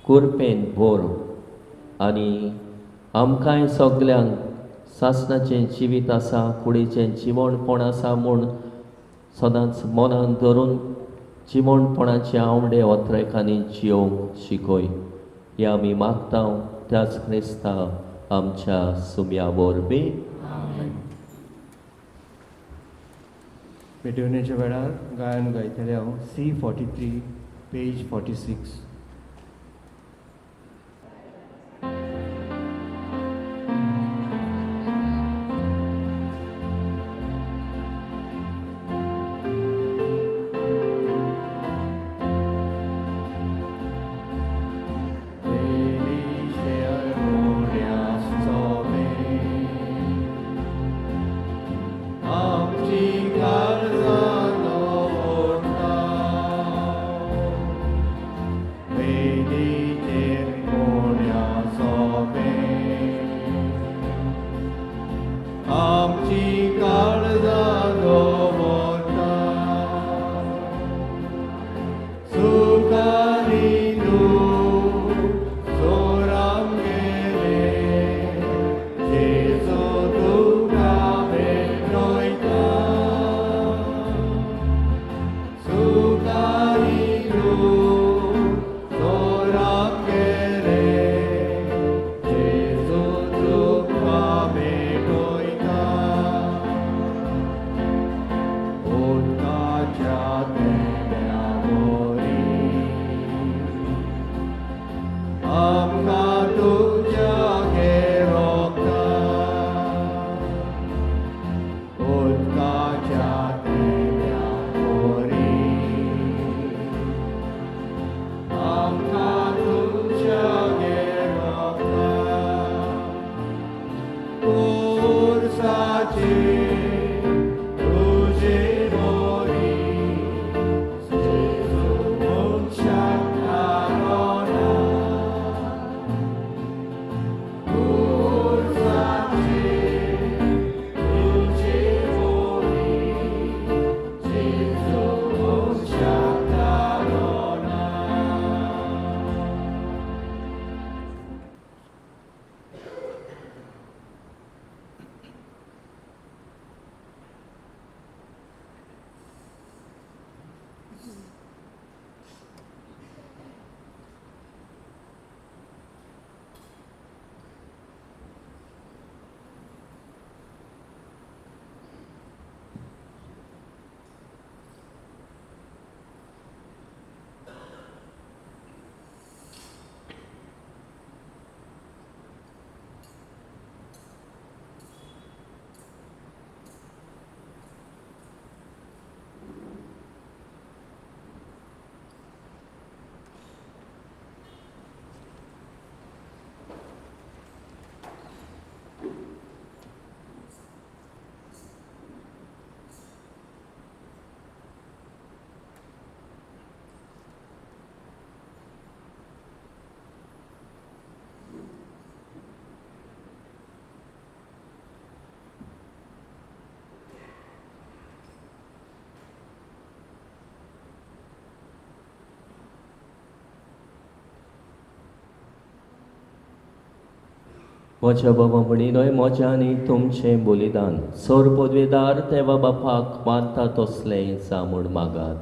कुरपेन भोर आनी आमकांय सगल्यांक सासणाचें जिवीत आसा, कुडीचें जिवणपण आसा म्हूण सदांच मनान धरून जिवणपणाचे आवडे ओत्रेकांनी जियोवंक शिकय. हे आमी मागता त्याच क्रिस्ता आमच्या सुम्या वरवीं. पेटवण्याच्या वेळार गायन गायतलें हांव C 43 page 46. म्हज्या बाबा म्हणिनय म्हज्या आनी तुमचें बलिदान सोर पदवेदार देवा बापाक मानता तसलें जा म्हूण मागात.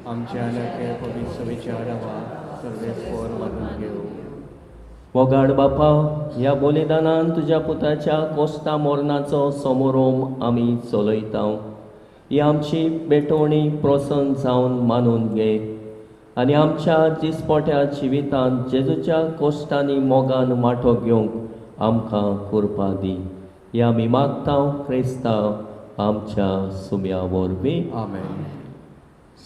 आमच्या नके पवित्र विचारावा सर्वेस्पोर मानून घेवं. मोगाड बापा, ह्या बलिदानान तुज्या पुताच्या कोस्ता मोरणाचो समोरोम आमी चलयता. ही आमची भेटवणी प्रसन्न जावन मानून घे आनी आमच्या दिसपोट्या जिवितांत जेजूच्या कोश्टांनी मोगान वांटो घेवंक आमकां कृपा दी. हे आमी मागता क्रिस्ता आमच्या सुम्या वरवीं. आमेन.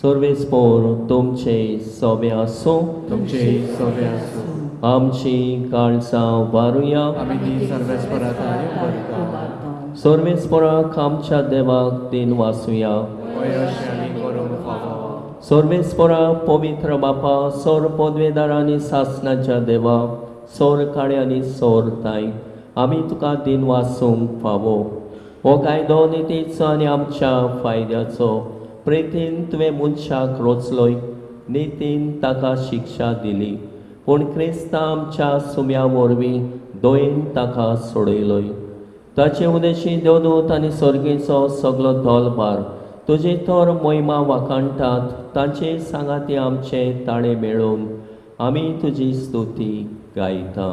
सर्वेस्पोर तुमचे सोबे आसूं. तुमचे सोबे आसूं. आमची काळजां वारुया. आमी ती सर्वेस्परात उबारता. सर्वेस्पराक आमच्या देवाक दिन वासुया. सर्वेस्परा पवित्र बापा, सोर पदवेदार आनी सासनाच्या देवा, सोर काळे आनी सोर ताय, आमी तुका दिन वासूंक फावो. हो कायदो नितीचो आनी आमच्या फायद्याचो. प्रेतीन तुवें मनशाक रोचलोय, नितीन ताका शिक्षा दिली, पूण क्रिस्ता आमच्या सुम्या वरवीं दोयेन ताका सोडयलोय. ताचे उदेशी देवदूत आनी सर्गेचो सगलो धोलभार तुजे तर मोहिमा वाखाणटात. तांचे सांगाती आमचे ताळे मेळोवन आमी तुजी स्तुती गायता.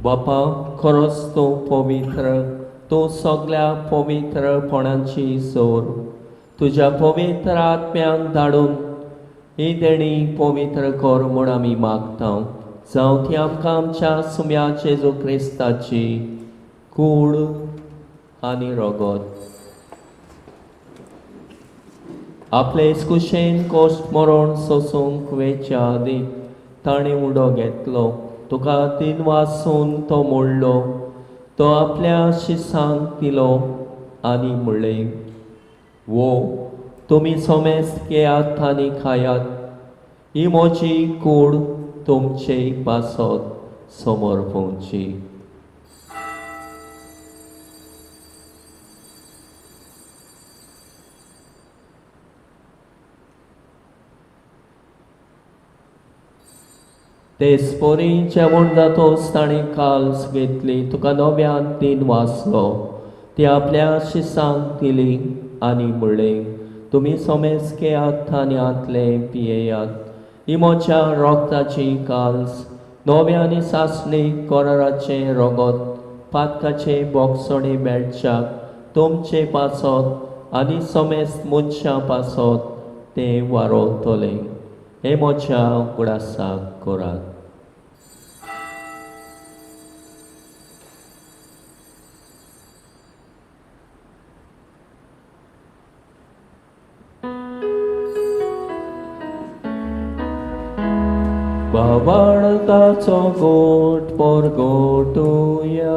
बापा, खरोच तूं पवित्र, तूं सगल्या पवित्रपणाची सोर. तुज्या पवित्र आत्म्याक धाडून ही देणी पवित्र कर म्हूण आमी मागता. जावं ती आमकां आमच्या सुम्या जेजू क्रिस्ताची कूड आनी रगत. आपले कुशेन कोश्ट मरण सोसूंक वेच्या आदी ताणें उडो घेतलो. तुका तीन वासून तो मोडलो, तो आपल्या शिसांक दिलो आनी म्हणलें, वो तुमी सोमेस्त घेयात आनी खायात, ही म्हजी कूड तुमचे पासत समर्पणची. तेच परी जेवण जातोच ताणें काल्स घेतली, तुका नव्यान तीन वाचलो, ती आपल्या शिसांक दिली आनी म्हणलें, तुमी सोमेस घेयात आनी हांतले पियेयात, ही म्हज्या रोगताची काल्स, नव्या आनी सासणी कराराचें रगत, पातकाचे बोगसणे मेळच्याक तुमचे पासत आनी सोमेस्त मनशां पासत तें वारोवतलें. हे म्हज्या उगडासाक करात. बाबाळताचो गोट परगोटुया.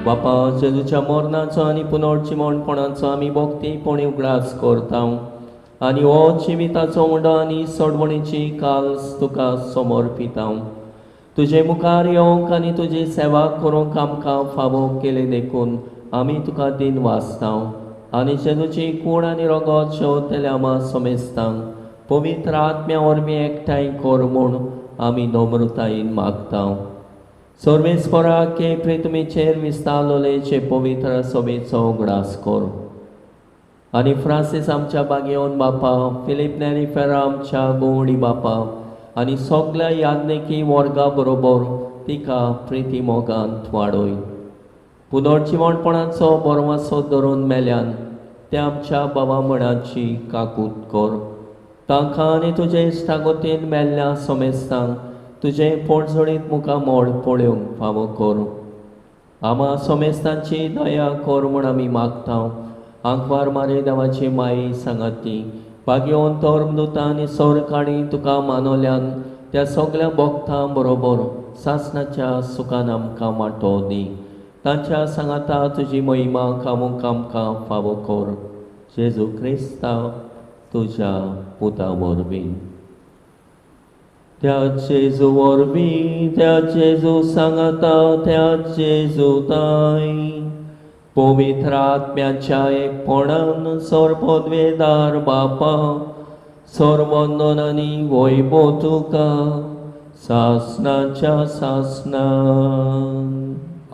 बापा, जेजूच्या मरणाचो आनी पुनर्जिवणपणाचो आमी भक्तीपणी उगडास करता आनी हो जिविताचो उंडो आनी सोडवणीची काल्स तुका समर्पिता. तुजे मुखार येवंक आनी तुजी सेवा करूंक आमकां फावो केले देखून आमी तुका दिन वाचता आनी जेजूची कूड आनी रगत शेवतल्या आमा समेस्तांक पवित्र आत्म्या वरवीं एकठांय कर म्हूण आमी नम्रतायेन मागता. सर्वेस्पराक के प्रितमीचेर विस्तारलेचे पवित्र सभेचो उगडास कर आनी फ्रांसीस आमच्या बागेवन बापा, फिलीप नेरी फेरा आमच्या गोवडी बापा आनी सगल्या याज्ञिकी वर्गा बरोबर तिका प्रिती मोगान वाडय. पुनर्जिवणपणाचो बरवासो धरून मेल्यान त्या आमच्या बाबा मणाची काकूत कर. तांकां आनी तुजे इश्टागोतीन मेल्ल्या समेस्तांक तुजें पोटजोडीत मुखामळ पळोवंक फावो कर. आमा समेस्तांची दया कर म्हूण आमी मागता. आंकवार मारे देवाची माई सांगाती भाग्यवंत धर्मदुतां आनी सोरकाणी तुका मानवल्यान त्या सगल्या भक्तां बरोबर सासणाच्या सुखान आमकां वांटो दी. तांच्या सांगाता तुजी महिमा कामूंक आमकां फावो कर. जेजू क्रिस्ता तुज्या पुता वरवीं. त्या जेजू वरवीं, त्या जेजू सांगाता, त्या जेजू ताय पवित्र आत्म्याच्या एकपणान सर्वपदवेदार बापा सर्वंदन आनी वैभव तुका सासणाच्या सासणान.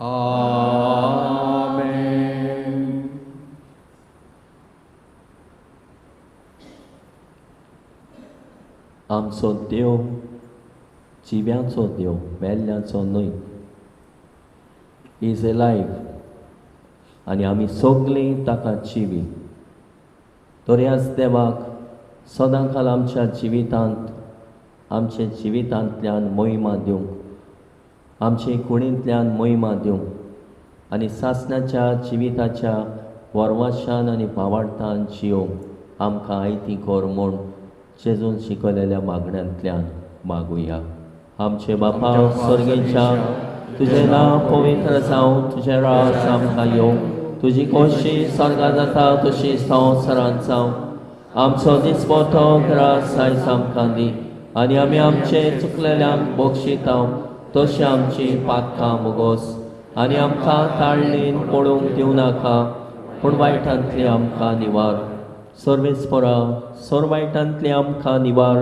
आमेन. आमचो देव जिव्यांचो देव, मेल्ल्यांचो न्हय. Is alive आनी आमी सगळीं ताका जिवी. तर ह्याच देवाक सदांकाल आमच्या जिवितांत, आमच्या जिवितांतल्यान महिमा दिवंक, आमचे कुडींतल्यान महिमा दिवंक आनी सासणाच्या जिविताच्या वरवाशान आनी भावार्थान जियोवंक आमकां आयती कर म्हूण जेजून शिकयलेल्या मागण्यांतल्यान मागुया. आमचे बापा स्वर्गेच्या, तुजें नांव पवित्र जावं, तुजें राज आमकां येवं, तुजी खोशी स्वर्गा जाता तशी संवसारांत जावं. आमचो दिसपटो ग्रास आयज आमकां दी आनी आमी आमचे चुकलेल्यांक बक्षिता तशी आमची पातकां मुगोस आनी आमकां ताळणीन पडूंक दिवं नाका, पूण वायटांतली आमकां निवार. सर्वेस्परा सर वायटांतली आमकां निवार.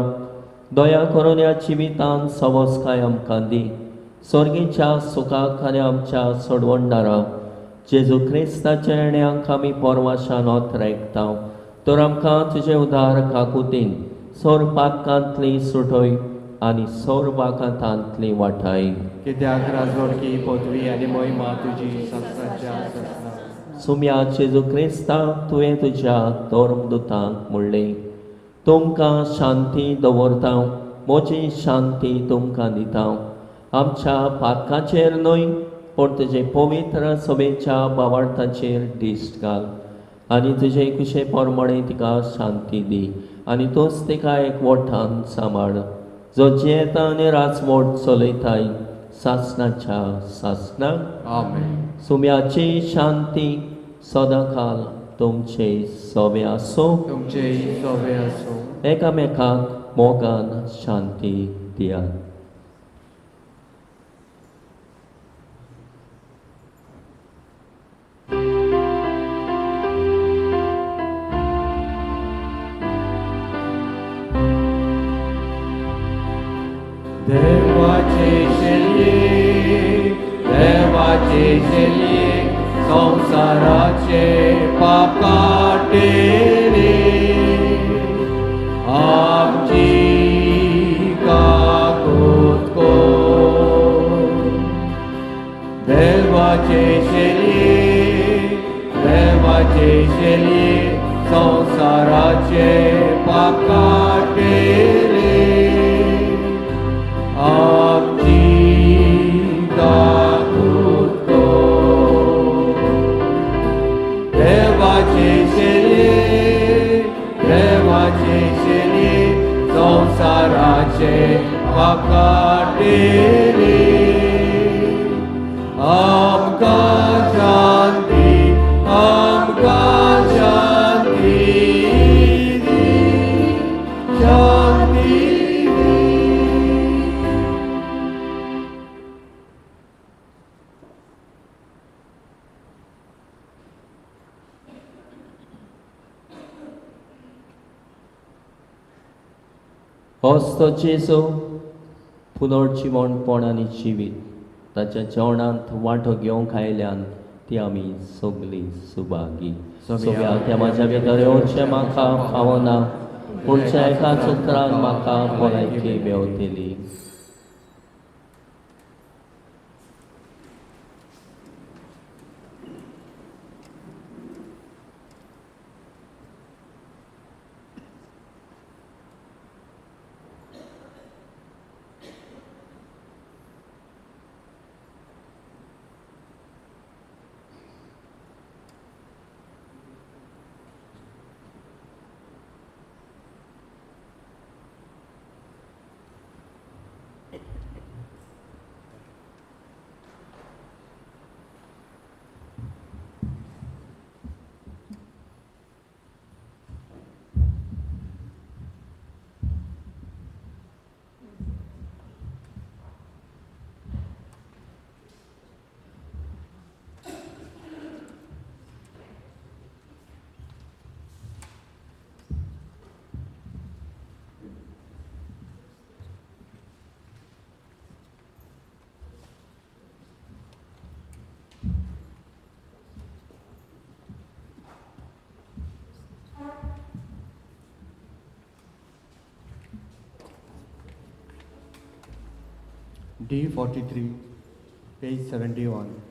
दया करून ह्या जिवितांत सवसकाय आमकां दी. स्वर्गीच्या सुखाक आनी आमच्या सोडवणदारा जेजू क्रिस्ताच्या येण्याक आमी परवाशान ओतरायता. तर आमकां तुजे उदार काकुतीन सोर पातकांतली सुटय आनी सोर वाकांतांतली वाटाय. कित्याक राजवडकी पदवी आनी महिमा तुजी सासणाच्या सासणाक. सुम्या जेजू क्रिस्ता, तुवें तुज्या धर्मदुतांक म्हणलें, तुमकां शांती दवरता, म्हजी शांती तुमकां दिता. आमच्या पातकांचेर न्हय पूण तुजे पवित्र सभेच्या भावार्थाचेर दिश्ट घाल आनी तुजे कुशे प्रमाणे तिका शांती दी आनी तूंच तिका एकवटान सांबाळ, जो जियेता आनी राजवट चलयताय सासणाच्या सासणाक. आमेन. सुम्याची शांती सदांकाल तुमचे सोबे आसूं. तुमचेय सोबे आसूं. एकामेकाक मोगान शांती दियात. देवाचे शेलये, देवाचे शेलये, संवसाराचे पाप काडटले, आमची काकूत कर. देवाचे शेलये, देवाचे शेलये, संवसाराचे पाप काडटले, आमची काकूत कर. देवाचे शेलये, देवाचे शेलये, संवसाराचे पाप काडटले, आमकां शांती, आमकां शांती दी, शांती दी. होच तो जेजू पुनर्जिवणपण आनी जिवीत ताच्या जेवणांत वांटो घेवंक आयल्यान ती आमी सगळीं सुभागी. सगळ्या त्या म्हाज्या भितर येवचें म्हाका फावना, पूण एकाच उतरान म्हाका भलायकी मेवतली. D 43 page 71.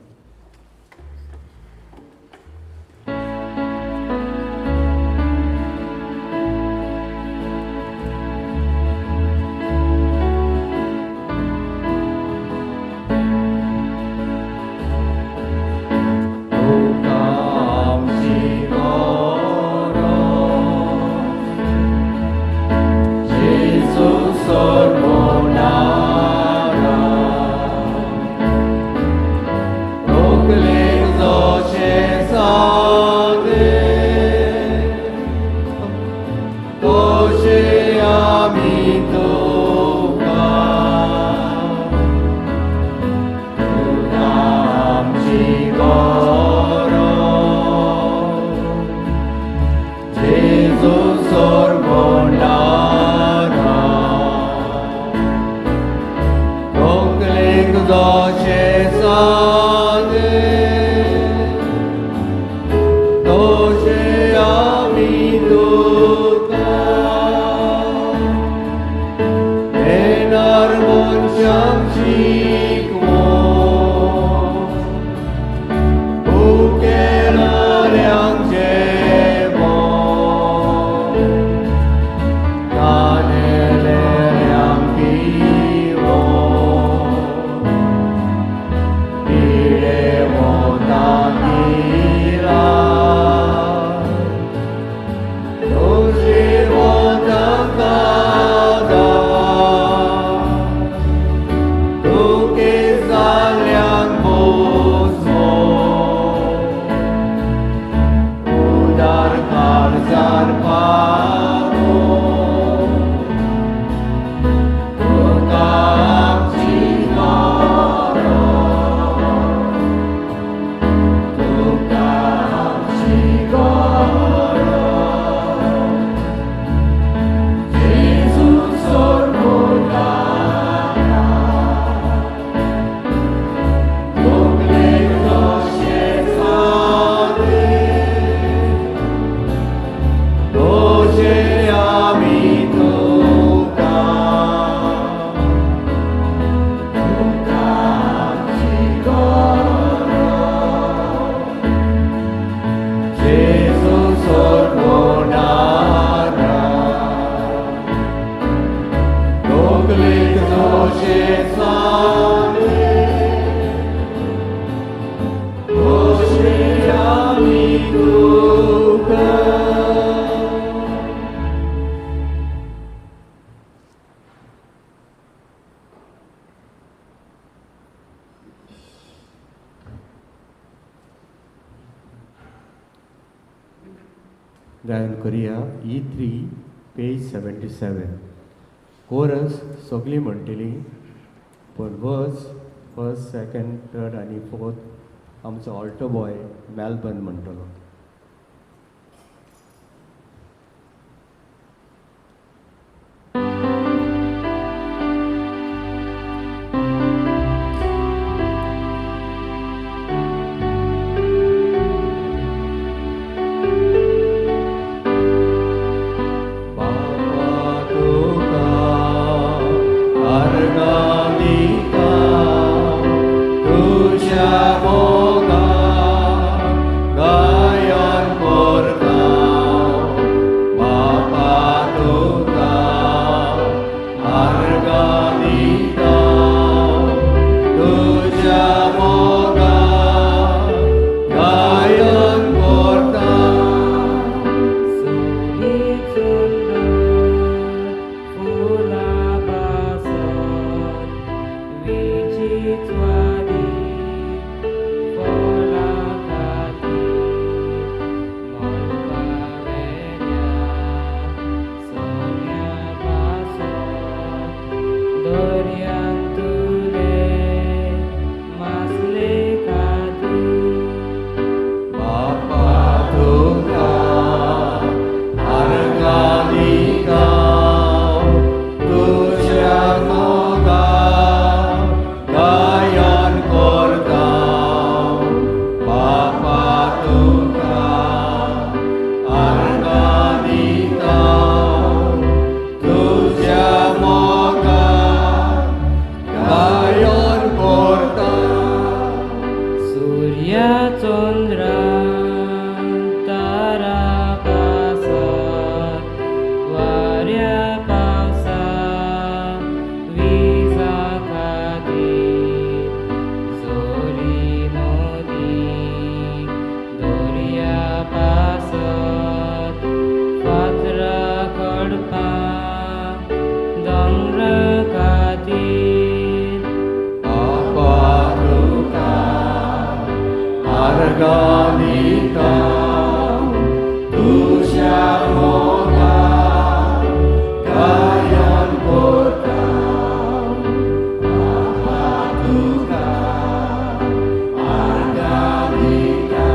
गायन करुया E 3 page 77. Chorus सगळीं म्हणटली पूण वर्स फर्स्ट सेकंड थर्ड आनी फोर्थ आमचो ऑल्टो बॉय मेलबर्न म्हणटलो. तुझ्या मोगा गाय आर्गां दिता तुज्या मोगाक गायन करता बापा तुका आर्गां दिता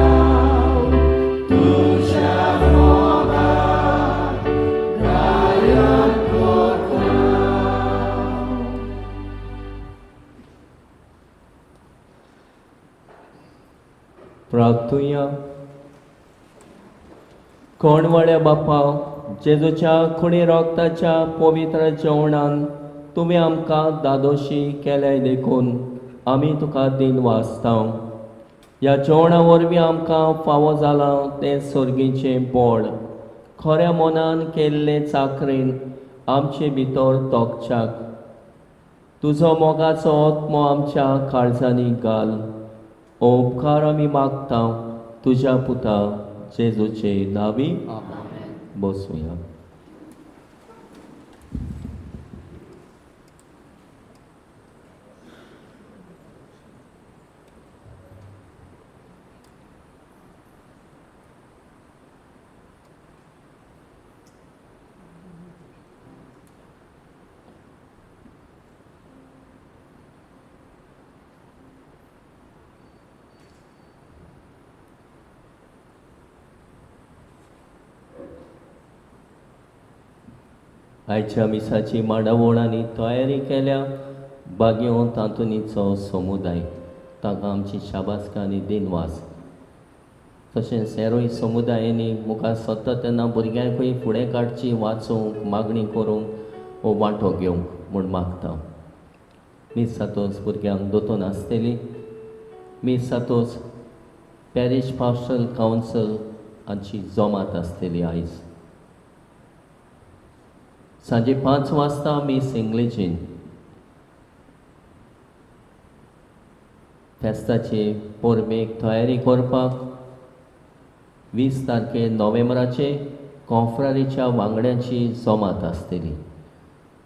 तुज्या मोगाक गायन करता. प्रार्थुया. कोणवाड्या बापा, जेजूच्या खुणी रोगताच्या पवित्र जेवणान तुमी आमकां दादोशी केल्याय देखून आमी तुका दिन वाचता. ह्या जेवणा वरवीं आमकां फावो जालां तें सर्गीचें बळ खऱ्या मनान केल्ले चाकरेन आमचे भितर तोखच्याक तुजो मोगाचो आत्मो आमच्या काळजांनी घाल. हो उपकार आमी मागता तुज्या पुता जेजूचे नांवी. बसुया. आयच्या मिसाची मांडावळ आनी तयारी केल्या बागेवन तातुनीचो समुदाय, ताका आमची शाबासकी आनी दिनवास. तशेंच हेरूय समुदायांनी मुखार सरता तेन्ना भुरग्यांकूय फुडें काडची, वाचूंक, मागणी करूंक वो वांटो घेवंक म्हूण मागता. मीस जातोच भुरग्यांक दोतोन आसतली. मीस जातोच पॅरीश पास्टरल कावन्सील हांची जमात आसतली आयज. सांजे 5 वाजता मीस इंग्लिशीन. फेस्ताचे परबेक तयारी करपाक 20 तारखे नोव्हेंबराचे कॉन्फ्रारीच्या वांगड्यांची जमात आसतली.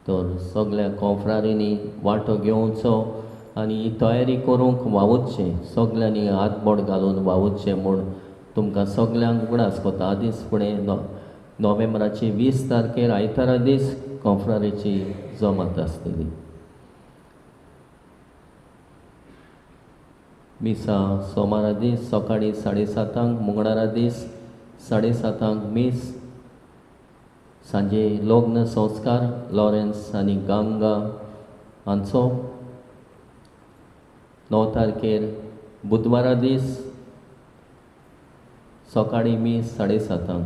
तर सगळ्या कॉन्फ्रारींनी वांटो घेवचो आनी ही तयारी करूंक वावुरचें, सगळ्यांनी हातबोट घालून वावुरचें म्हूण तुमकां सगळ्यांक उगडास करता. आदींच फुडें नोव्हेंबराची 20 तारखेर आयतारा दीस कॉन्फ्रारीची जमात आसतली. मिसा सोमारा दीस सकाळीं 7:30, मंगळारा दीस 7:30 मीस. सांजे लग्न संस्कार लॉरेन्स आनी गंगा हांचो. 9 तारखेर बुधवारा दीस सकाळीं मीस 7:30,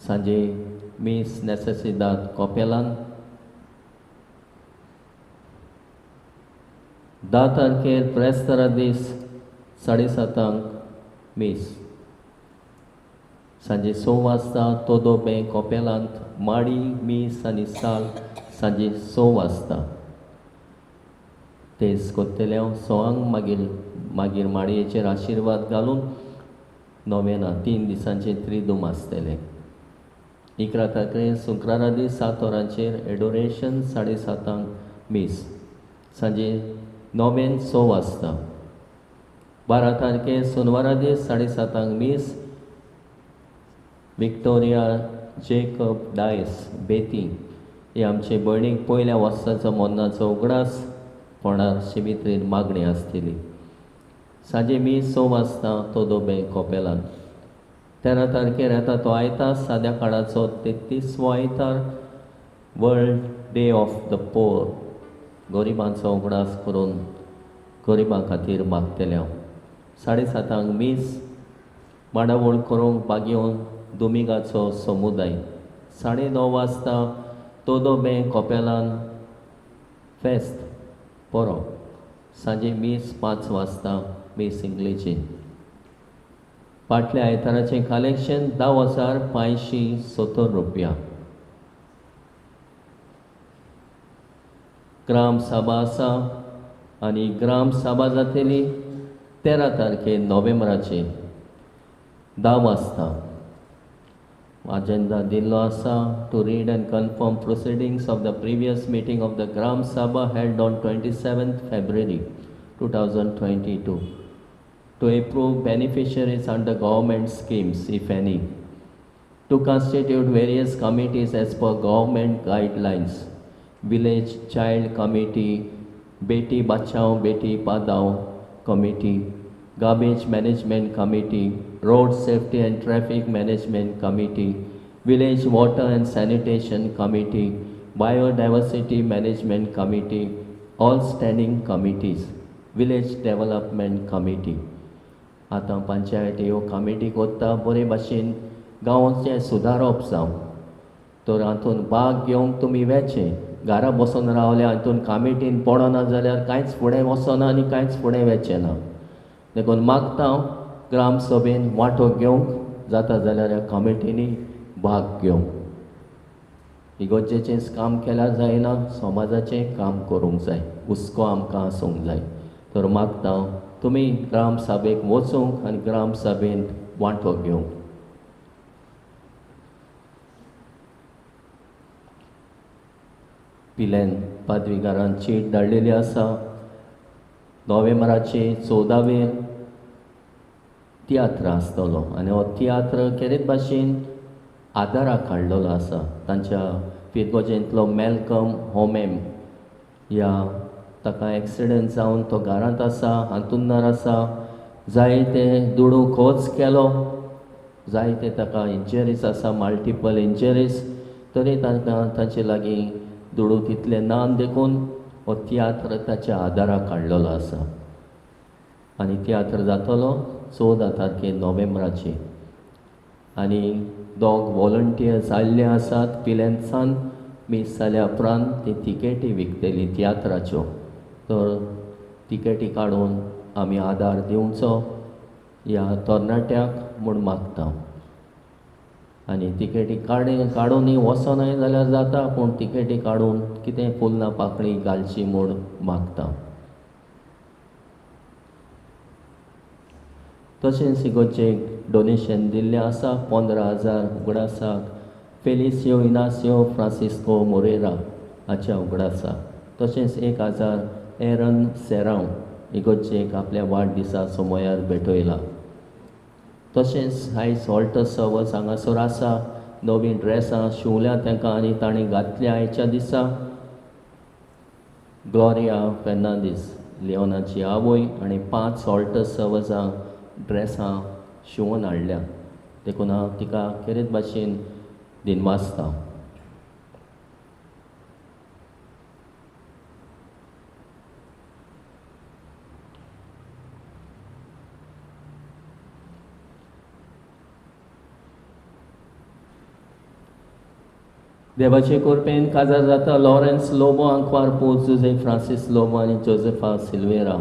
सांजे मीस नेसेसिदाद कॉपेलान. 10 तारखेर प्रेस्तरा दीस 7:30 मीस. सांजे 6 वाजता तोदो बँक कॉपेलांत माडी मीस आनी साल सांजे 6 वाजता तेज कोत्तले हांव 6 मागीर मागीर माडयेचेर आशिर्वाद घालून नोवेना 3 दिसांचे त्रिदूम आसतले. 11 तारखेर शुक्रारा दीस 7 वरांचेर एडोरेशन, 7:30 मीस. सांजे नोवेन 6 वाजता. 12 तारखेर सोनवारा दीस 7:30 मीस. विक्टोरिया जेकब डायस बेती हे आमचे भयणीक पयल्या वर्साचो मरणाचो उगडास फोंडार शिमित्रीन मागणी आसतली. सांजे मीस 6 वाजता तोदो बँक कॉपेलान. 13 तारखेर येता तो आयतार साद्या काळाचो 33वो आयतार, world day of the poor, गरिबांचो उगडास करून गरिबां खातीर मागतले हांव. 7:30 मीस. मांडावळ करूंक बागेवन दुमिगाचो समुदाय. 9:30 वाजता तोदो बँक कॉपेलान फेस्त परब. सांजे मीस 5 वाजता मीस इंग्लिशीन. फाटल्या आयताराचें कलेक्शन 10,570 रुपया. ग्राम सभा आसा आनी ग्राम सभा जातली 13 तारखे नोव्हेंबराचे 10 वाजता. अजेंडा दिल्लो आसा to read and confirm proceedings of the previous meeting of the Gram Sabha held on 27 February 2022. To approve beneficiaries under government schemes, if any. To constitute various committees as per government guidelines, Village Child Committee, Beti Bachao Beti Padhao Committee, Garbage Management Committee, Road Safety and Traffic Management Committee, Village Water and Sanitation Committee, Biodiversity Management Committee, all standing committees, Village Development Committee. आतां पंचायत ह्यो committee कोत्ता बरे भाशेन गांवचें सुदारप जावं. तर हातूंत भाग घेवंक तुमी वेचें. घरा बसून रावले हातूंत कमिटीन पडना जाल्यार कांयच फुडें वचना आनी कांयच फुडें वचें ना. देखून मागता हांव ग्राम सभेन वांटो घेवंक जाता जाल्यार ह्या कमिटींनी भाग घेवंक. इगर्जेचेंच काम केल्यार जायना, समाजाचें काम करूंक जाय, हुस्को आमकां आसूंक जाय. तर मागता हांव तुमी ग्राम सभेक वचूंक आनी ग्राम सभेंत वांटो घेवंक. पिलेन पादविगारान चीट धाडलेली आसा. नोव्हेंबराचे 14वेर तियात्र आसतलो आनी हो तियात्र खेरीत भाशेन आदाराक हाडलेलो आसा. तांच्या फिरगोजेंतलो मॅलकम होमेम ह्या ताका एक्सिडंट जावन तो घरांत आसा, हांतुणार आसा. जायते दुडू खर्च केलो, जायते ताका इंजरीज आसा, मल्टिपल इंजरीज, तरी तांकां तांचे लागीं दुडू तितले ना, देखून हो तियात्र ताच्या आदाराक हाडलेलो आसा. आनी तियात्र जातलो 14 तारखेर नोव्हेंबराचे. आनी दोग वॉलंटियर्स आयिल्ले आसात पिलेन्सान. मीस जाल्या उपरांत ती तिकेटी विकतली तियात्राच्यो. तर तिकेटी काडून आमी आदार दिवचो ह्या तरणाट्याक म्हूण मागता. आनी तिकेटी काडूनय वचोनय जाल्यार जाता, पूण तिकेटी काडून कितें फुलां पाकळी घालची म्हूण मागता. तशेंच इगर्जेक डोनेशन दिल्लें आसा 15,000 उगडासाक फेलिसियो इनासियो फ्रांसिस्को मोरेरा हाच्या उगडासाक. तशेंच 1,000 एरन सेरांव इगर्जेक आपल्या वाडदिसा समयार भेटयला. तशेंच आयज ऑल्टर सर्वस हांगासर आसा. नवीं ड्रेसां शिंवल्या तांकां आनी तांणी घातल्या आयच्या दिसा. ग्लोरिया फेर्नांदीस लिओनाची आवय आनी 5 ऑल्टर सर्वसां ड्रेसां शिंवून हाडल्या, देखून हांव तिका खेरीत भाशेन दिनवासता. देवाचे कृपेन काजार जाता लॉरेन्स लोबो आंकवार पूत जुजे फ्रांसीस लोबो आनी जोजेफा सिल्वेरा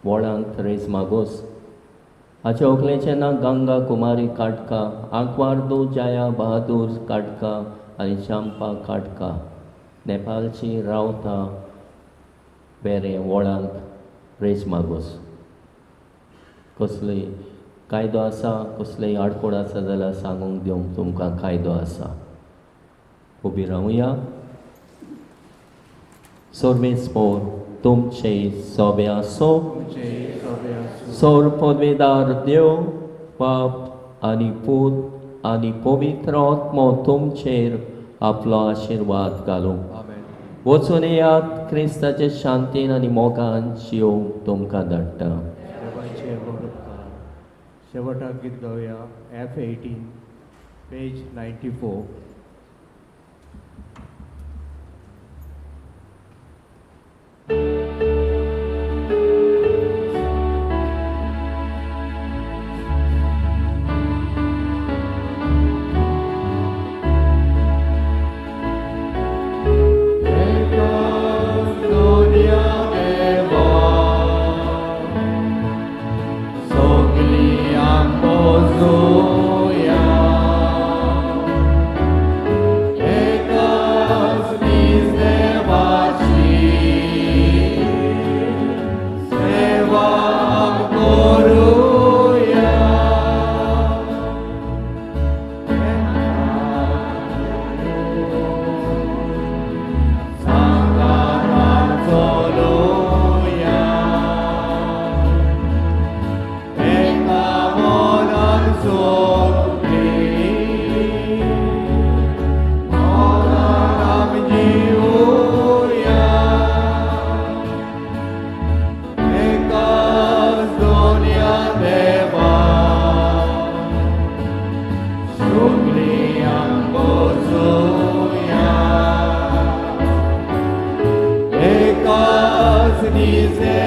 वोडांत रेज मागोस. हाच्या व्हंकलेचें नांव गंगा कुमारी काटका, आंकवार दो जाया बहादूर काटका आनी चांपा काटका. नेपालची रावता वेरें वोडांत रेज मागोस. कसलोय कायदो आसा, कसलेय आडकोड आसा जाल्यार सांगूंक दिवंक तुमकां कायदो आसा. उबी रावया. सर्वेस्पोर तुमचे सोबे आसो. सोर पदवेदार देव बाप आनी पूत आनी पवित्र आत्मो तुमचेर आपलो आशिर्वाद घालूं. वचून येयात क्रिस्ताचे शांतीन आनी मोगान जियोवंक तुमकां धाडटा. शेवटाक गीत गावया F18 page 94. Sogliam pozoia.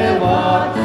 देवाच्या.